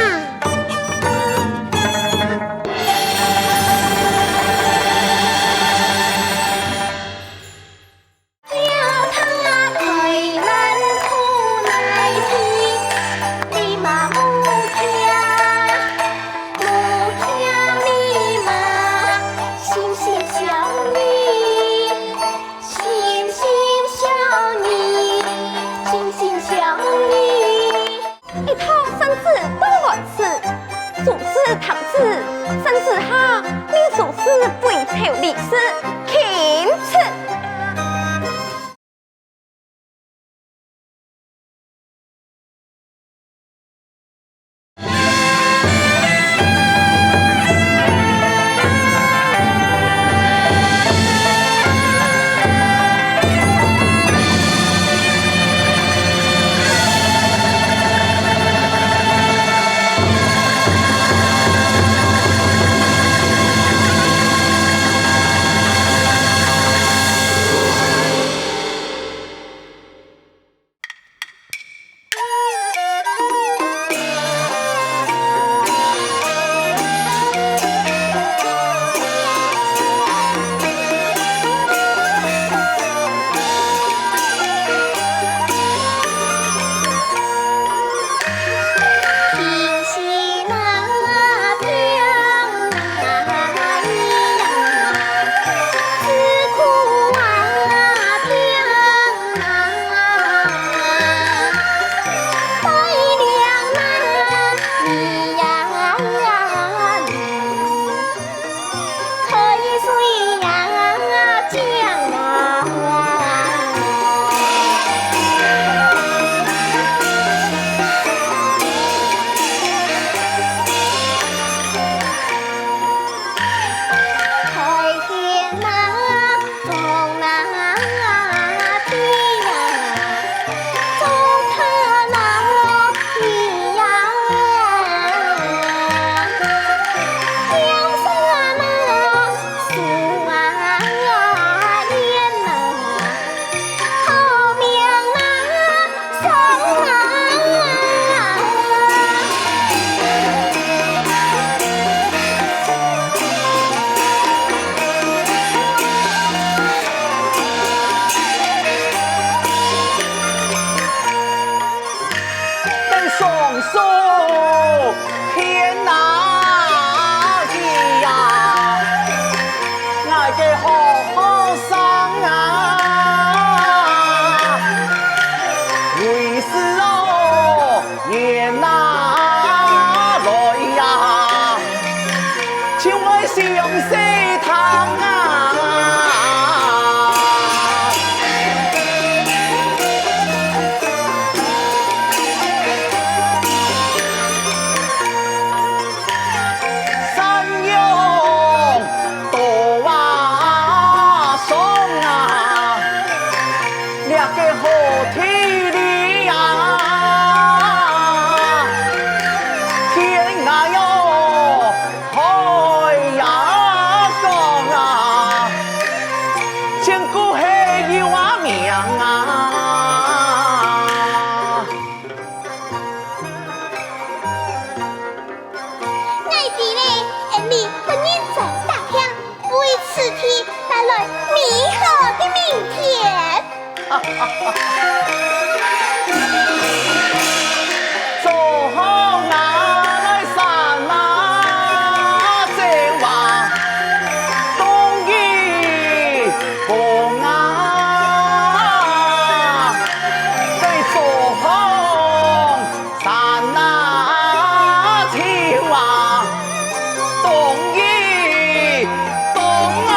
就愛相思痛啊！山羊到啊上啊，這个好地理啊，天涯喲！ 海呀光啊，千古係有啊名啊！𠊎知咧，恩俚分人轉打聽，為此地帶來美好个明天。 做好啊，來山啊，走啊，東一峰啊，來做好山啊，走啊，東一 東啊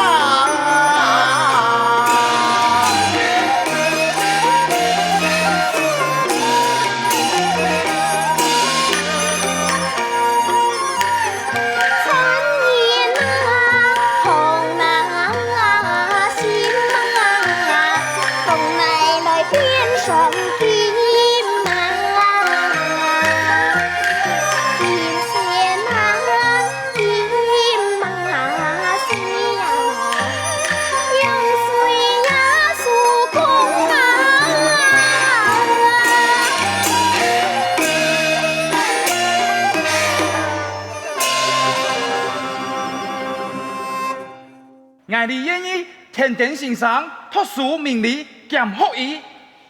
！𠊎俚願意天天先生，讀書明理兼學醫。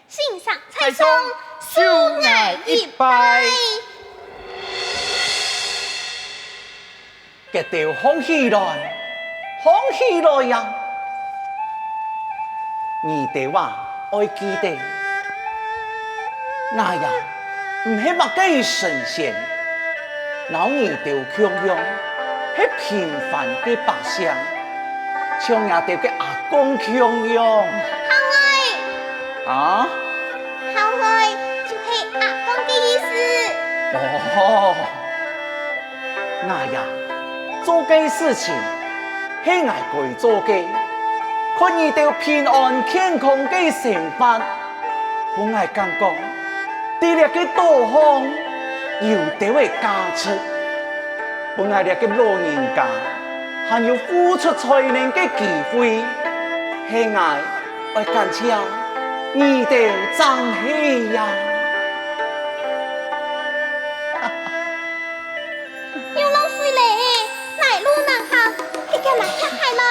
先生在上，受𠊎一拜。 佢兜䟘起來，䟘起來呀！你兜啊，愛記得，𠊎呀，毋係麼个神仙，摎你兜共樣，係平凡个百姓，像𠊎兜个阿公共樣。好愛！啊？好愛，就係阿公个意思。哦。 𠊎呀，做个事情係𠊎該做个，看你兜平安健康个生活，分𠊎感覺，在這个島項有兜个價值，分𠊎這个老人家還有付出才能个機會，係𠊎 愛感謝你兜正係呀！又落水咧，哪路能行？遽遽拿屐鞋來！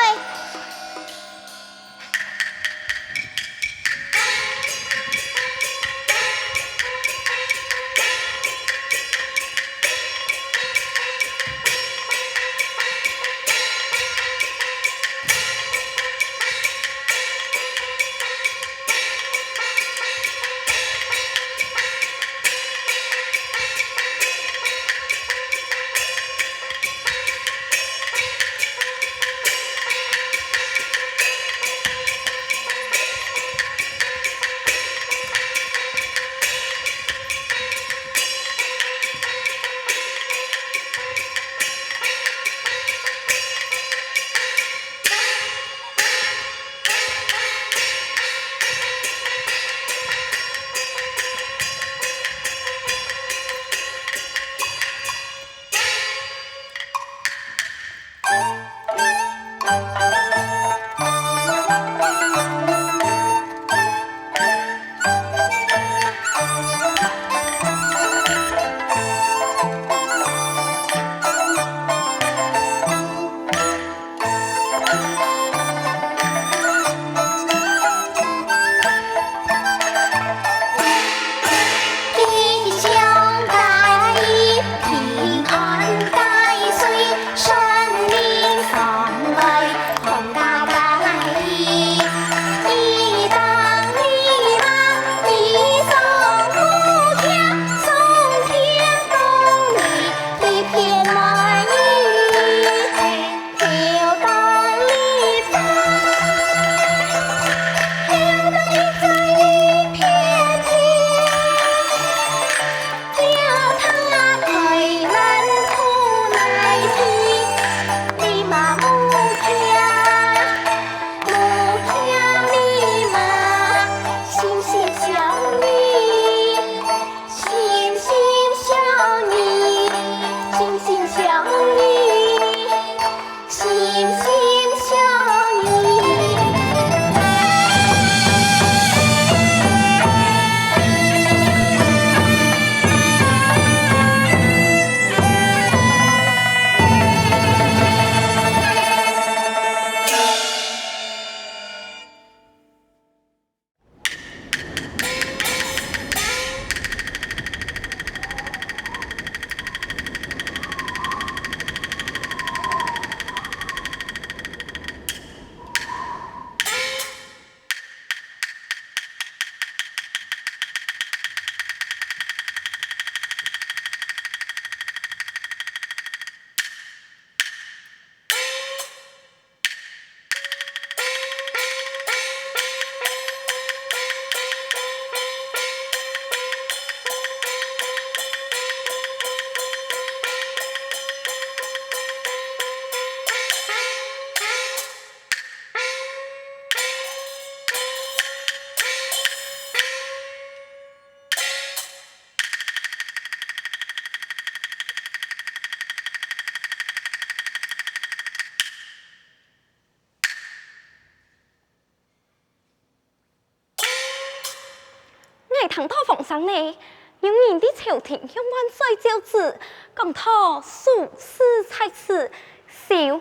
聽到風聲呢，有人在朝廷向萬歲詔旨，講到蘇軾在此，手有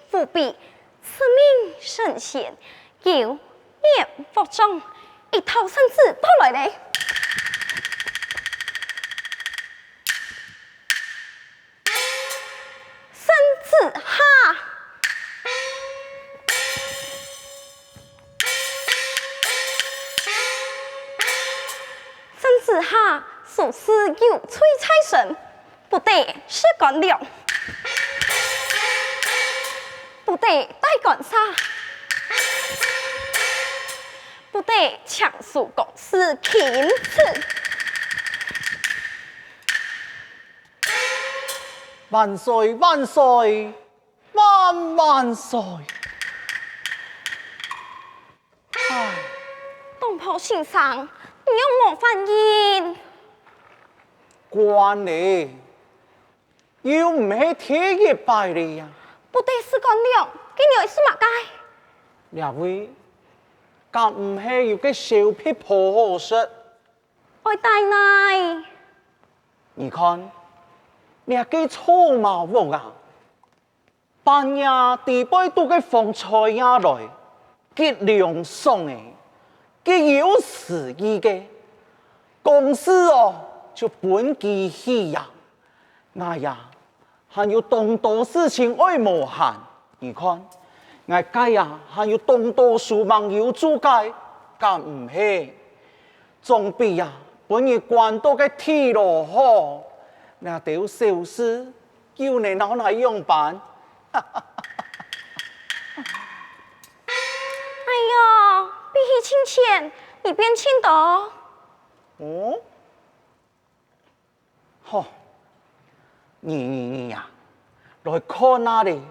伏筆，自命聖賢，有言無證，一道聖旨到來咧。 圣旨下。圣旨下，苏軾有罪在身，不得食乾糧，不得戴官車，不得請書公事，钦此。 万岁，万岁，万万岁！唉，东坡先生，你仰無反應？慣咧，又毋係第一擺咧呀。不得食乾糧，該你愛食麼个？這位，敢毋係有个燒闢餾好食？愛戴哪？你看，這个草茅屋啊， 半夜裡背堵个風吹啊來，極涼爽欸，極有詩意个。公事哦，就分佢去呀。𠊎呀，還有當多事情愛無閒。你看，𠊎該呀，還有當多事吂有做个，敢毋係？總比呀，分人關到个地牢好。這兜小事， 又能拿來仰般？哎喲，比起從前，你變盡多。哦？吼，你你你呀，來看啊咧，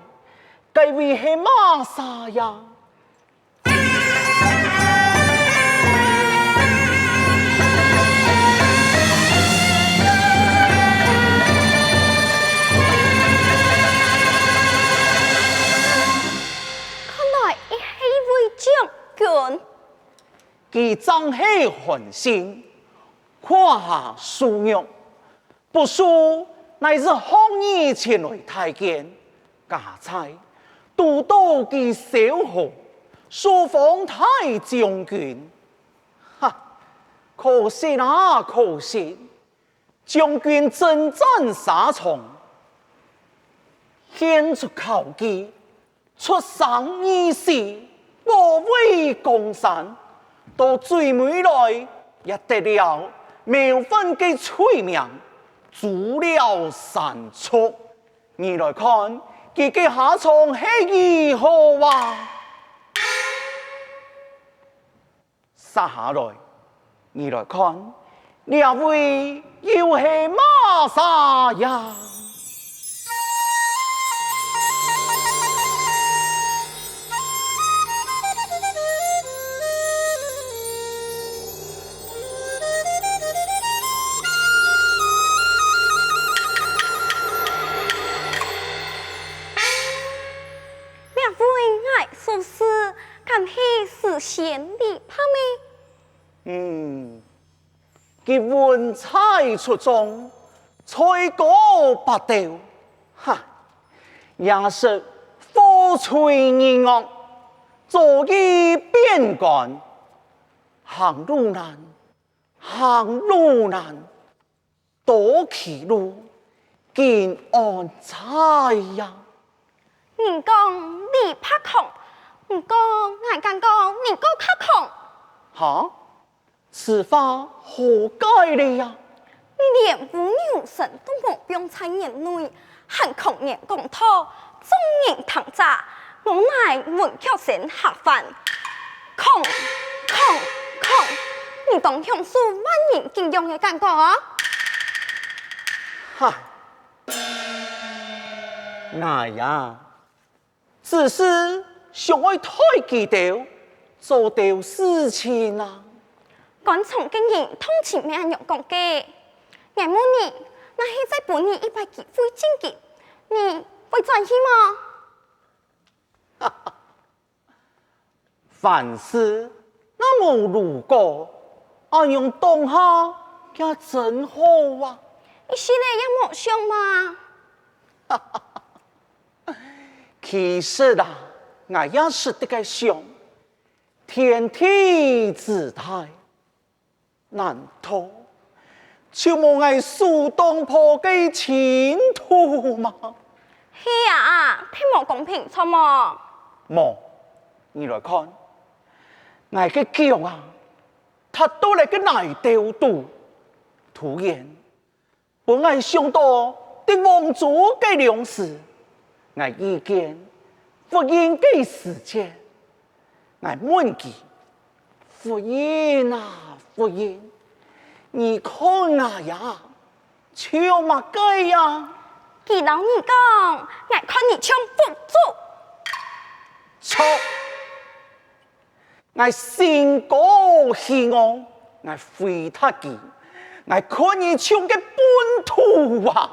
該位係麼儕呀？ 看來佢係一位將軍。佢正係韓信，胯下繡玉， 不輸乃是項羽前來蹧辮，佳哉堵到佢蕭何，數方大將軍。哈，可惜啊，可惜！將軍征戰沙場，獻出考績， 出生入死，保衛江山，到最尾來也得了謀反个罪名，誅了三族。你來看，佢个下場係如何啊？ 續下來，你來看，這位又係麼儕呀？這位𠊎蘇軾， 敢係詩仙李白咩？嗯，佢文才出眾，才高八斗，哈，也識和趣而樂，早已變官，行路難，行路難， 多歧路，今安在呀？人講李白狂，毋過𠊎感覺你過較狂。哈？此話何解哩呀？你連烏牛身都無放在眼內， 還狂言講道，眾人聽著，無奈文曲先下飯。狂，狂，狂！你當享受萬人敬仰个感覺哦！哈！𠊎呀，只是想愛代佢兜做兜事情啊。 官場个人通常乜恁樣講个。𠊎問你，若係再分你一擺機會進京，你會轉去無？凡事若無如果，恁樣當下也真好啊！你心裡也無想嘛？其實啊，𠊎也識得个想，天地之大，難道就無𠊎首當抱个淨土嗎？係啊，忒無公平，著無？無，你來看，𠊎个腳啊，踏到來个泥兜肚，突然 分𠊎想到在黃州个量時，𠊎遇見佛印个時節，𠊎問佢：「佛印啊，佛印，你看𠊎呀，像麼个呀？」佢摎你講：「𠊎看你像佛祖。」著！ 𠊎心高氣昂，𠊎回答佢：「𠊎看你像个糞土啊！」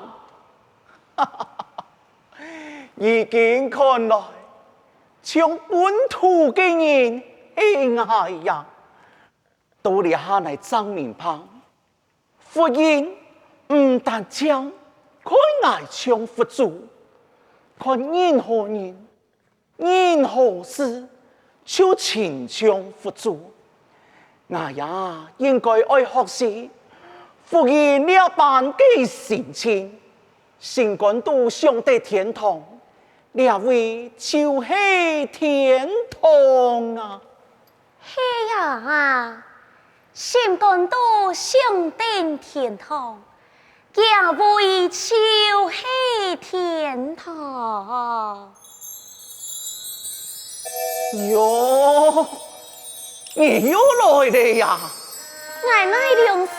如今看來，像糞土个人係𠊎呀！到這下𠊎正明白， 佛印毋單淨看𠊎像佛祖，看任何人、任何事就親像佛祖。𠊎也應該愛學習佛印這般个心情，心肝肚想得天堂，這位就係天堂啊！ 係啊，心肝肚想等天堂，這位就係天堂。喲，你又來了呀！𠊎哪兩時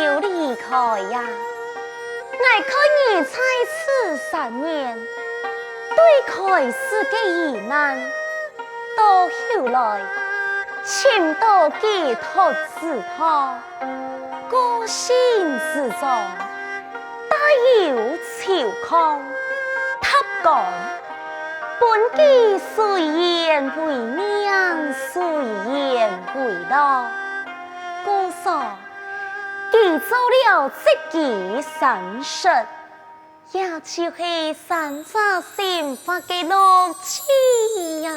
有離開呀？ 𠊎看你在此三年，對開始个疑難，到後來尋到解脫之道，個性之中帶有晬糠、塔粿，本己雖然為命，雖然為樂，故所 佢做了積聚三十，也就係三者心法个樂趣呀。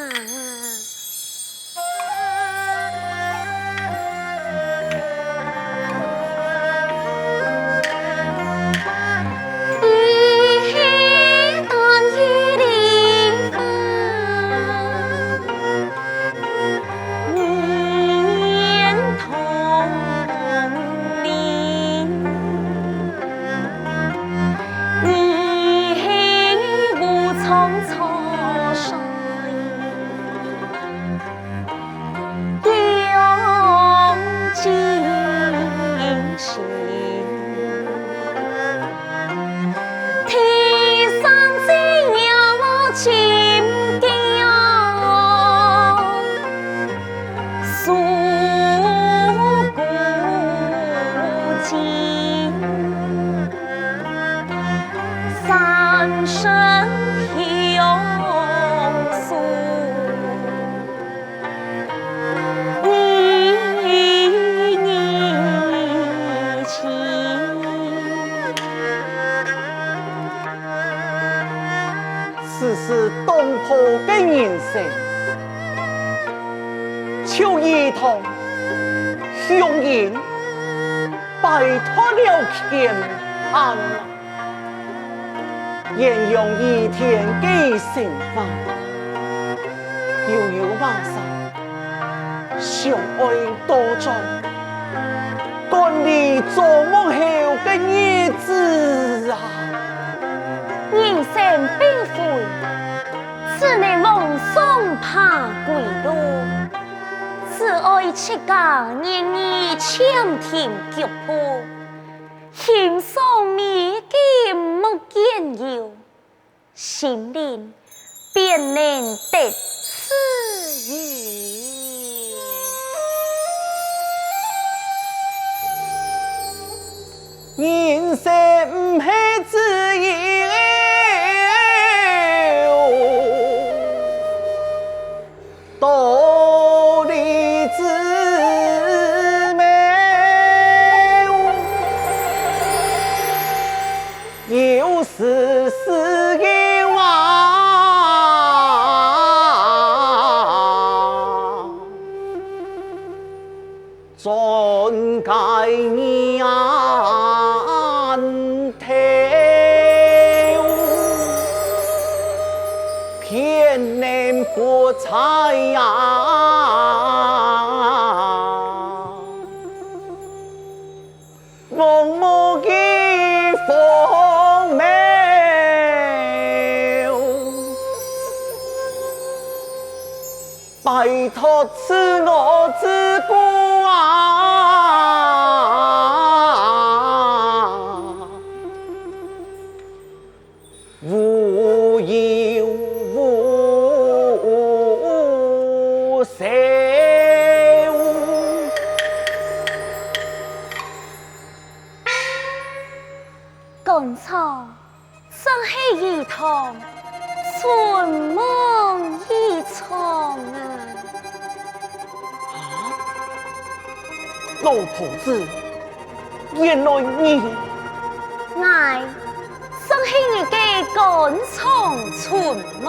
此時當好个人生，就如同香煙擺脫了牽絆。 豔陽雨天个生活，悠悠馬上，想愛倒轉，趕離做夢後个日子啊！人生並非只能往上爬歸落，只愛自家願意前停腳步， 欣賞美景莫見有，心靈便能得自由。人生毋係只有 道理姊妹。不睬呀，茫茫的荒漠，拜託赐我子姑啊！无有无收。赶草，正係一趟春梦一场啊！啊，老婆子， 原來你，𠊎正係你个肝腸春夢。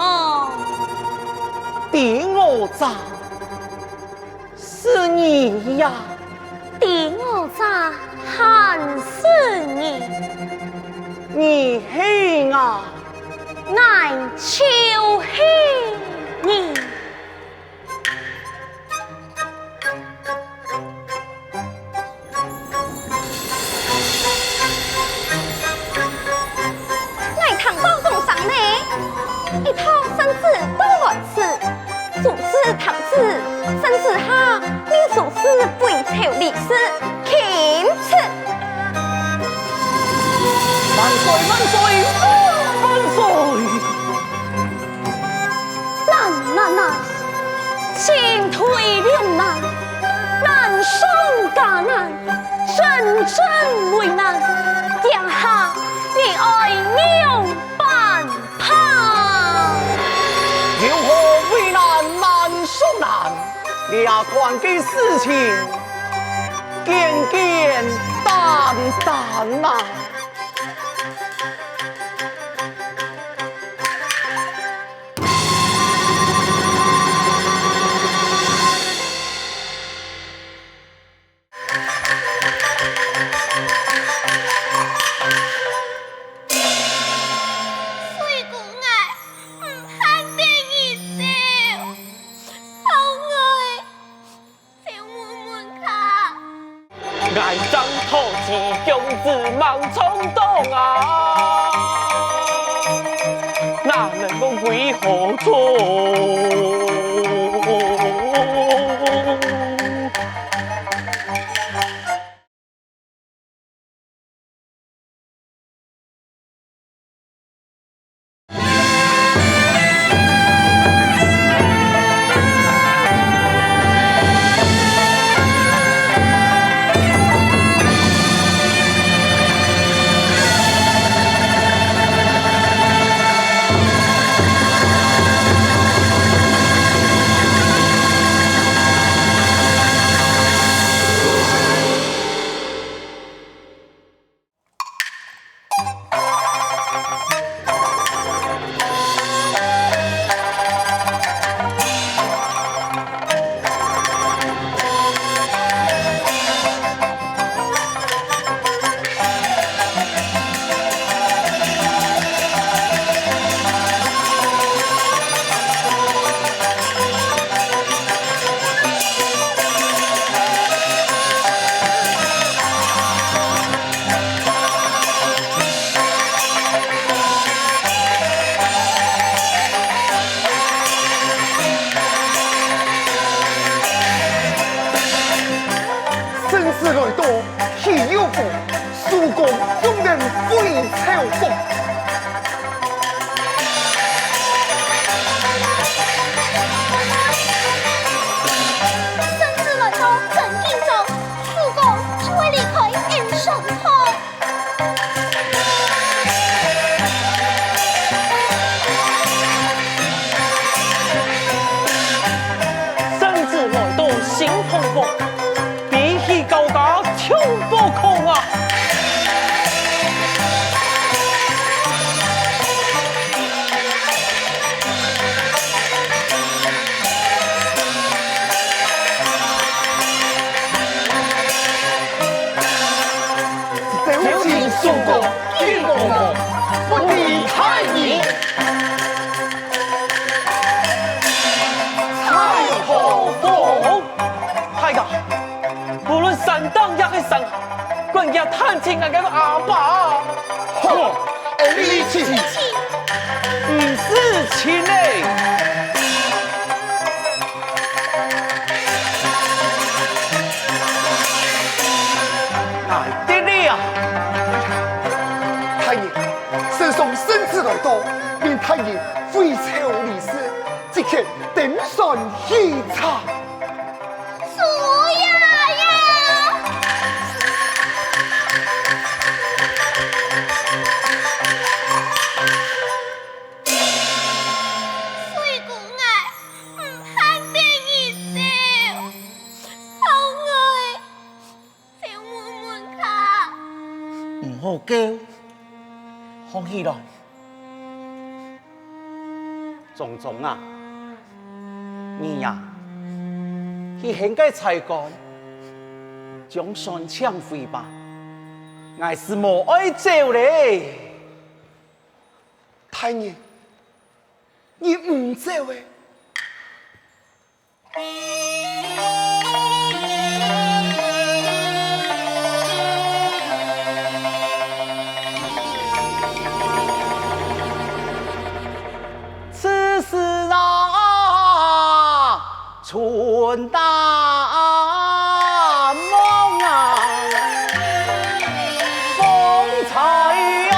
知我者，是你呀！知我者，還是你！你係𠊎，𠊎就係你！ 𠊎聽到風聲呢，一趟身子都來遲，諸事聽旨，身子下，命諸事歸朝理事，欽差！萬歲萬歲萬歲！ 難難難，進退兩難，難上加難，真正為難，這下你愛仰般辦？有何為難難上難，這款个事情，簡簡單單啊！ 就問問看。𠊎正討知公子吂撞到啊，哪能講為何錯？喊親𠊎个阿爸。好，俺一起。毋使親嘞。𠊎得了啊！大人，聖上聖旨來到，命大人回朝理事，即刻登船起程。 主爷呀！水姑，𠊎毋盼得你走，好，𠊎走問問看。毋好噭，䟘起來。 宗宗啊，你呀，去喊該差官，將船請回吧。𠊎斯無愛走咧。大人，你毋走欸？ 此事啊， 春大梦啊，风吹啊，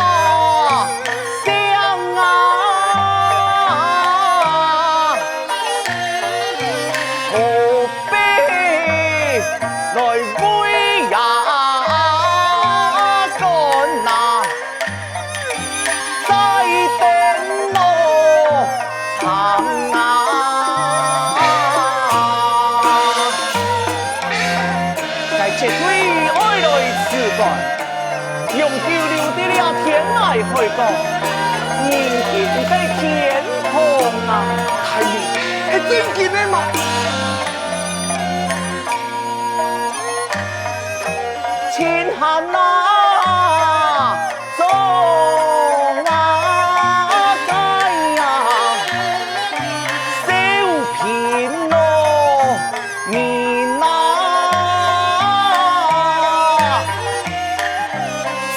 响啊，何必来为呀干呐？ 在等我唱啊。在这对哀来词干，用酒留得了天涯海角，人间个天堂啊！哎呦，还真个呢嘛！亲寒啊！ 中啊哉呀，小平咯，民啊，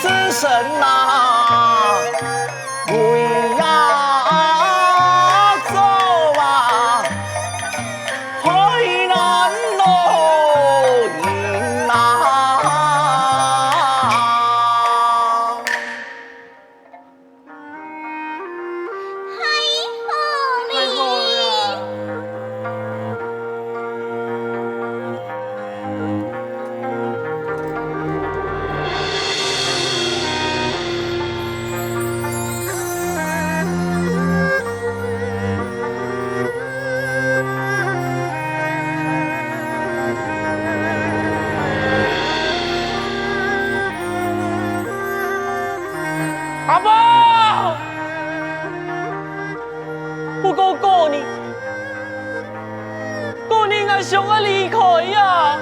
此身啊，为呀做啊，害难咯人啊。 太好了！太好了！ 阿爸！不過過年，過年𠊎想愛離開呀！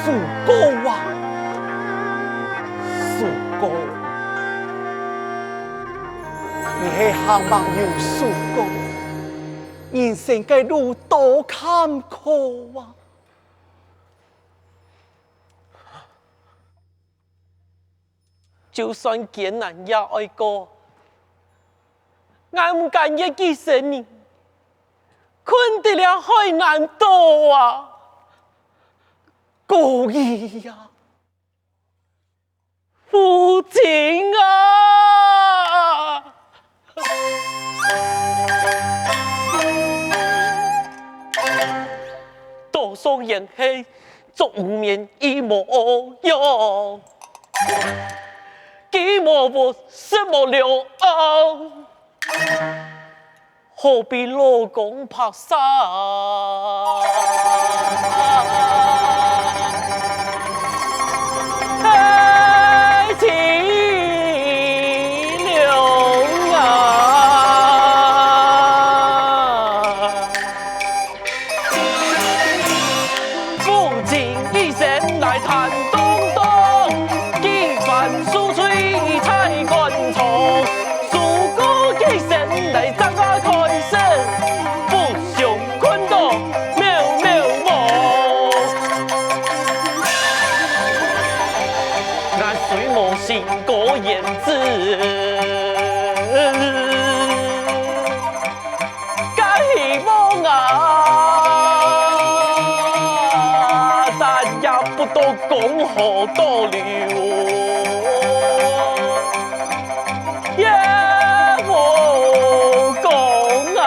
叔公啊，叔公，你係行吂有叔公，人生个路多坎坷啊！ 就算艱難也愛過。𠊎毋甘一個生人，睏在這海難島啊！故意啊！父親啊！ 多數人係做無眠亦無樣，飢無屋，食無了後，何必老公白髮？太淒涼啊！ 父親一生來嘆東東，幾番好倒流，也好讲啊。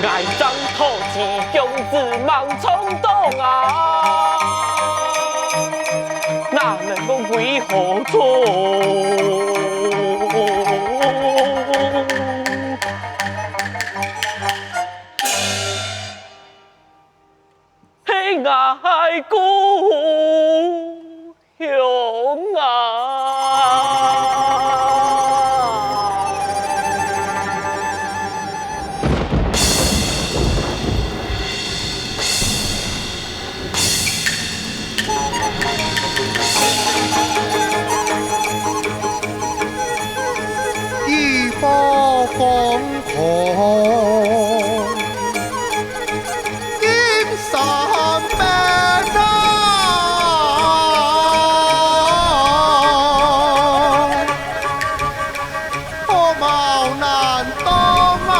爱争土地，种子忙冲动啊，哪能讲为好做？ 一把风火，金山门啊，火冒难当啊。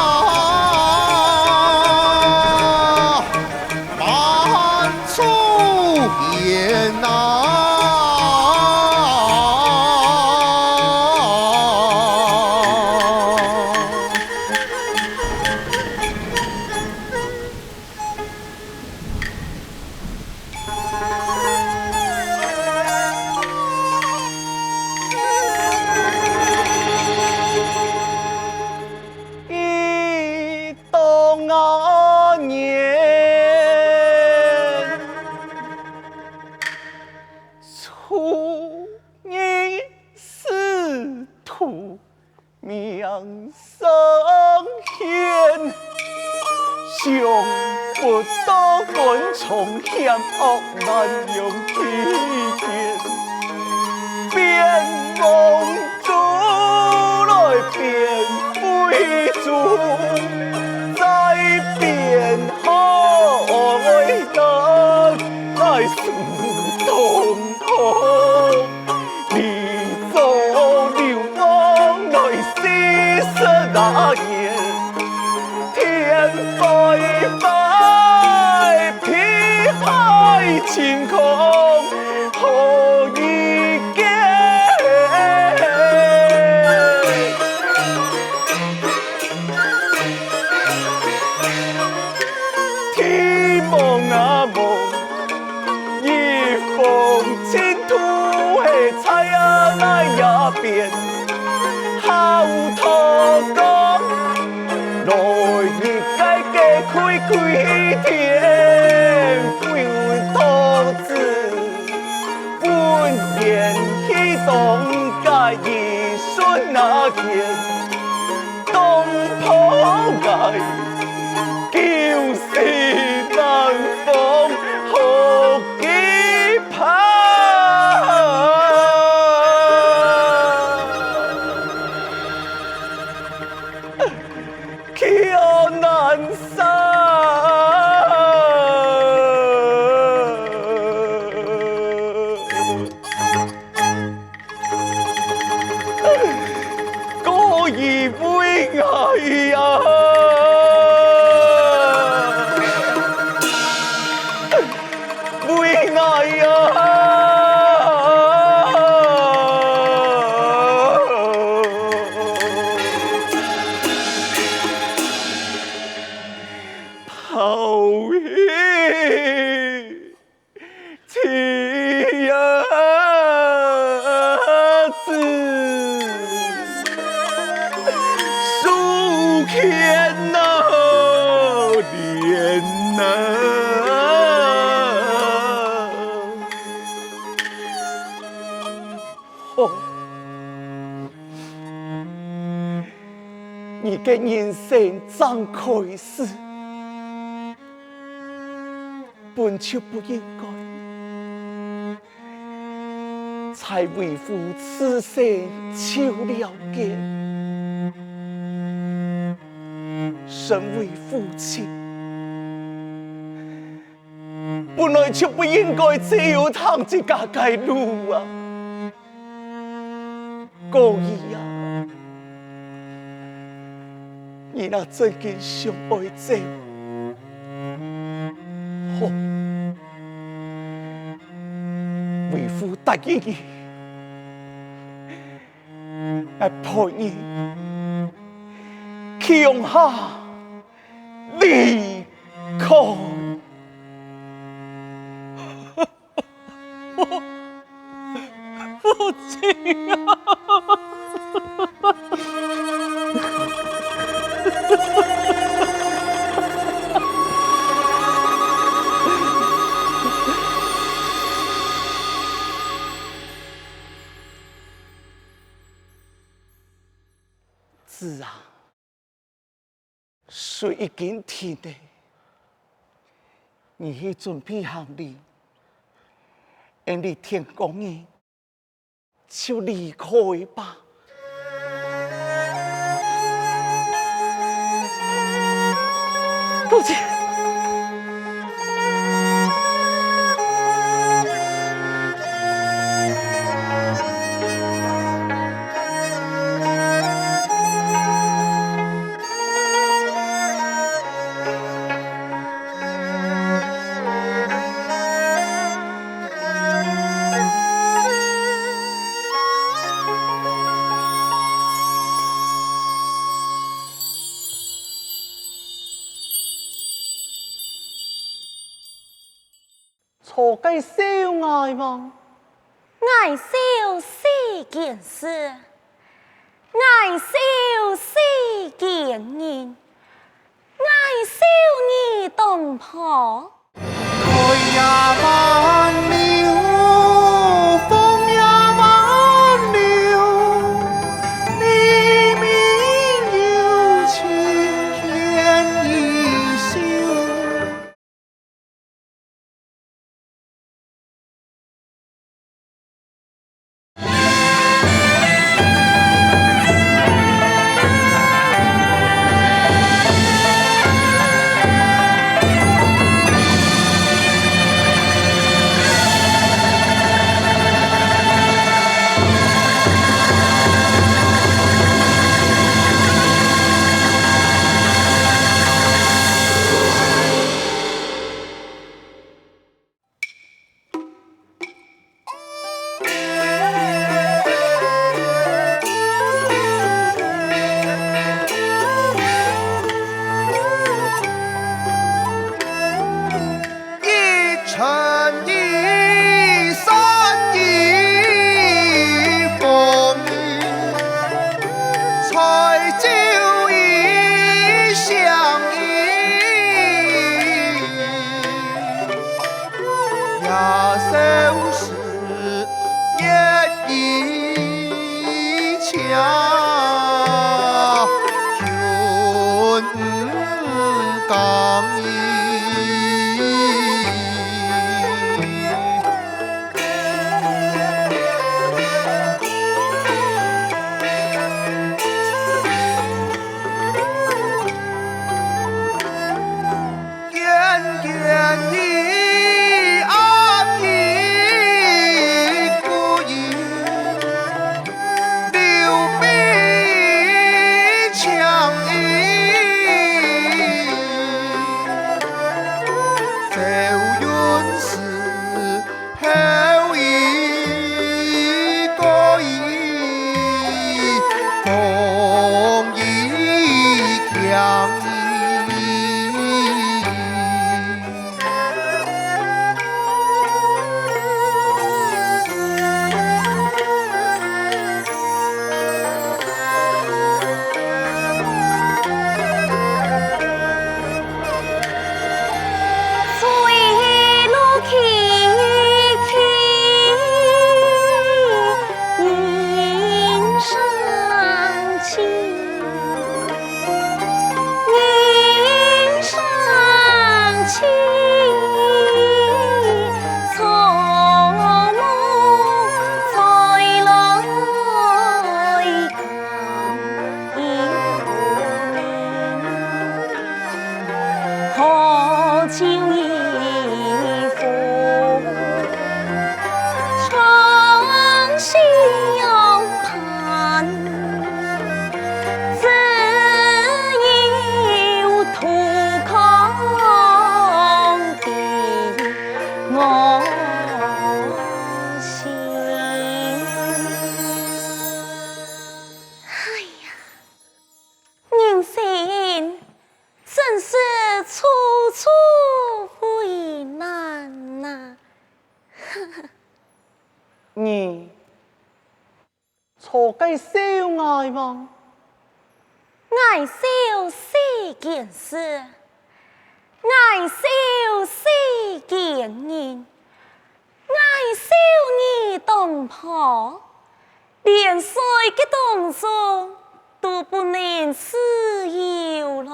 你个人生正開始，本就不應該在為父此生就了結。身為父親，本來就不應該只有行自家个路啊！哥兒啊，你若真經想愛走，好，為父答應你，𠊎陪你共下離開。 父，父親啊！子啊， 水已經停了，你去準備行李，𫣆俚天光日就離開吧。母親！ 著該愁𠊎嗎？𠊎愁世間事，𠊎愁世間人，𠊎愁你當婆。你 錯該笑𠊎嗎？𠊎笑世間事，𠊎笑世間人，𠊎笑你當婆，連睡个當中都不能自由了。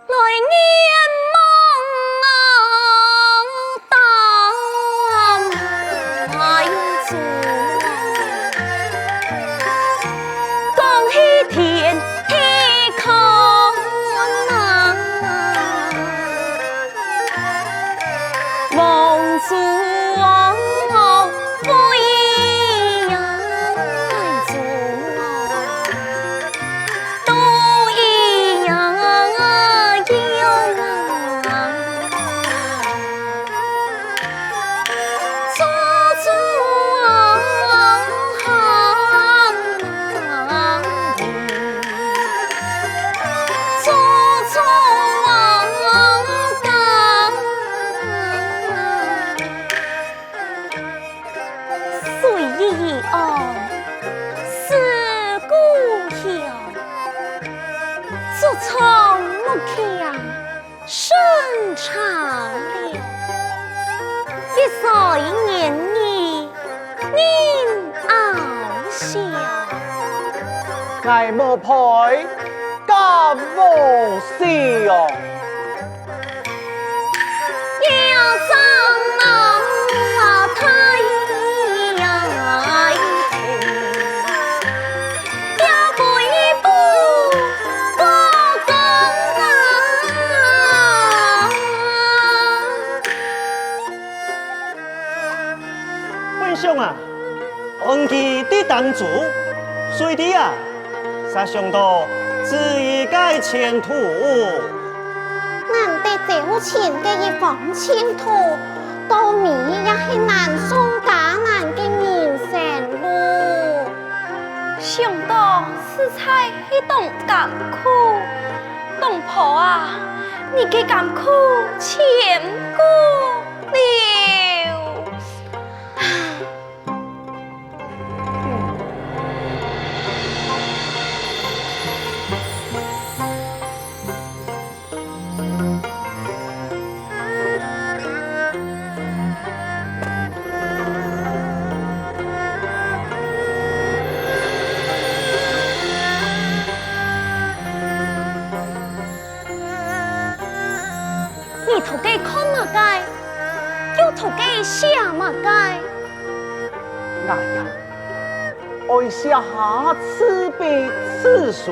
來年望啊，擔擔子啊，講起天地看啊，望子啊，飛呀，望子啊。 都一样啊，一样啊。做做啊，做做啊，干。 水依依岸，思故乡。竹窗木前，生长柳。一岁年儿人哀笑。 𠊎無陪，敢無笑？要上那太阳天，要背负不公啊！ 分兄啊，安居在當中，水裡啊，嗄想到子怡个前途。難得朝廷个一方淨土，到尾也係難上加難个人生路。想到實在係當艱苦，東婆啊，你个艱苦全過了。 你在該看麼个？又在該寫麼个？𠊎呀，愛寫下自筆自書。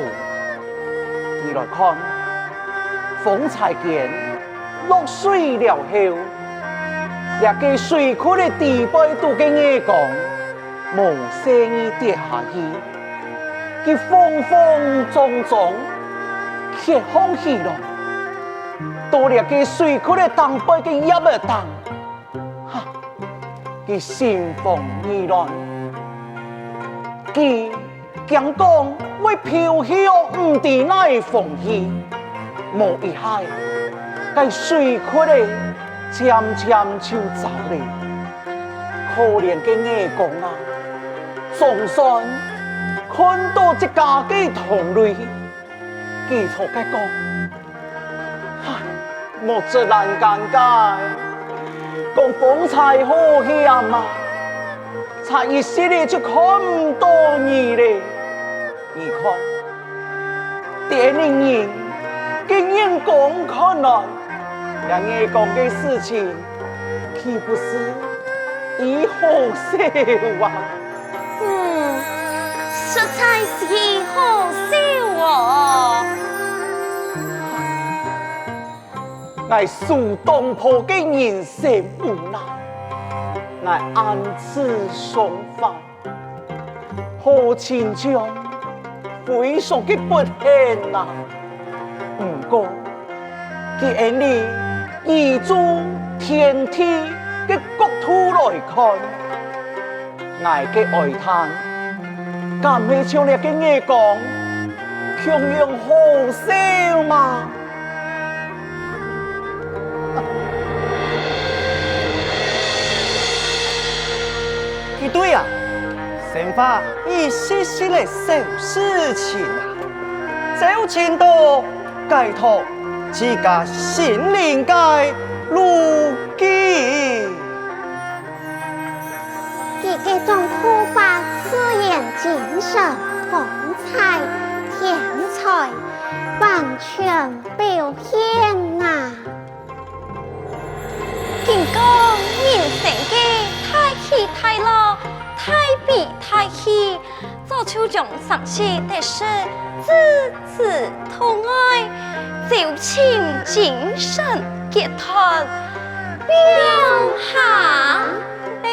你來看，風搓間，落水了後，這个水窟个底背肚个月光， 無細義跌下去，佢慌慌張張，蹶䟘起來，到這个水窟个頂背个葉仔頂，哈，佢心慌意亂，佢驚講會飄去毋知哪位方去，無一下，該水窟仔漸漸就燥了。 可憐个月光啊，總算看到自家个同類，佢在該講：「唉，莫責難干个，講風搓好險啊，差一息仔就看毋到你了。」 你看，在恩俚人个眼光看來，這月光个事情，豈不是異好笑啊？嗯，實在是異好笑哦。𠊎輸當多个人生無奈，𠊎恁次傷懷。 好親像非常个不幸啊！毋過，佢恩俚以諸天地个角度來看，𠊎个哀嘆，敢係像這个月光共樣好笑嘛。佢對啊，生活一息息个小事情啊，就盡到解脫自家心靈个路徑。 佢个種圖畫自然精神、風采、天才，完全表現啊！盡講人生个大起大落、大悲大喜，早就將常識得失、知 子圖愛，就盡精神結團，放下了。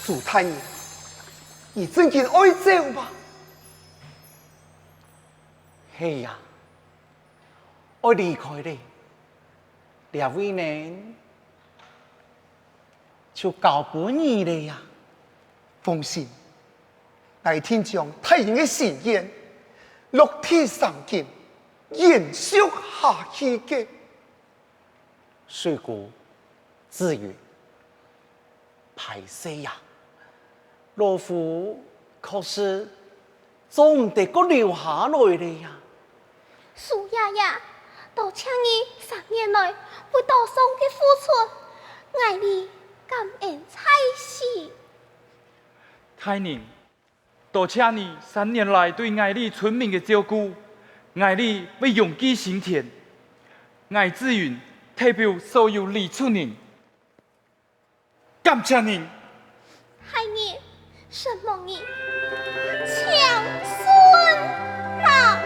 蘇大人，你真經愛走嗎？係啊， 愛離開了，這位呢，就交分你了呀。放心，𠊎定將大人个心願落地生根，延續下去个。水姑、紫雲， 敗勢呀，老夫確實做毋得過留下來了呀。蘇爺爺，多謝你三年來為島上个付出，𠊎俚感恩在心。大人，多謝你三年來對𠊎俚村民个照顧，𠊎俚會永記心田。𠊎紫雲代表所有黎族人， 感謝你。大人，承蒙你，長順啊！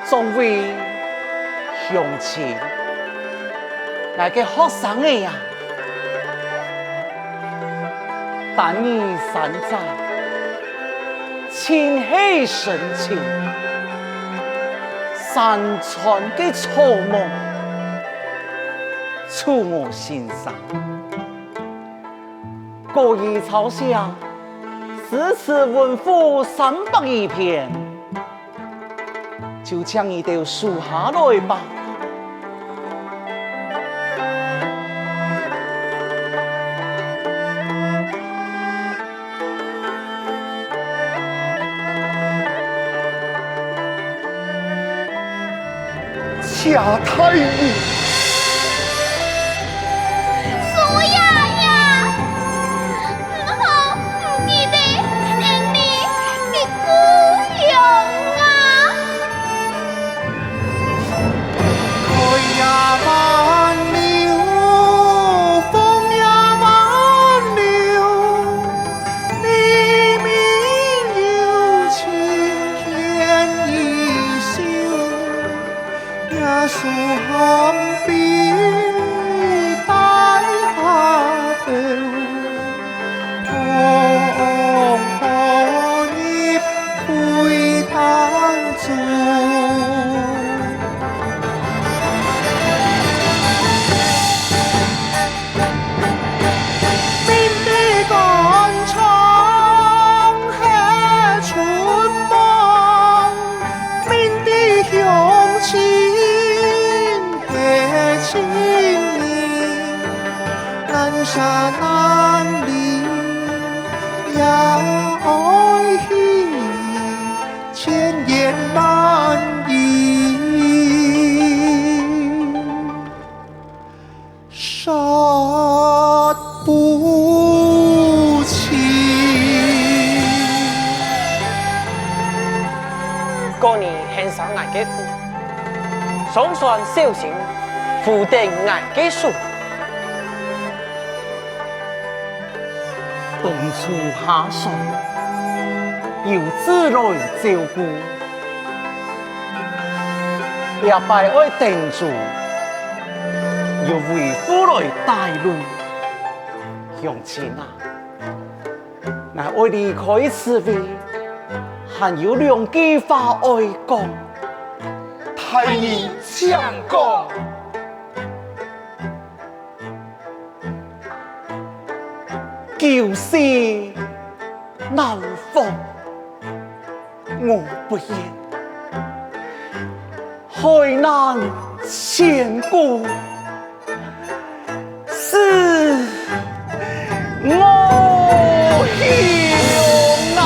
眾位鄉親，𠊎个學生仔啊，單爾山茶， 盡係深情，山川个草木，觸目心傷。古語常說，詩詞文賦三百餘篇， 就將你兜收下來吧。謝大人。蘇爺爺！ 你好，你个，你个故鄉啊！难移，杀不尽。过年喊上俺个福，上船小心，福登俺个手。 冬初下水，有子来照顾，这擺愛登船，有為父來帶路。鄉親啊，𠊎愛離開此位，還有兩句話愛講。大人請講。 九世南方我不言，海難千古是我雄啊！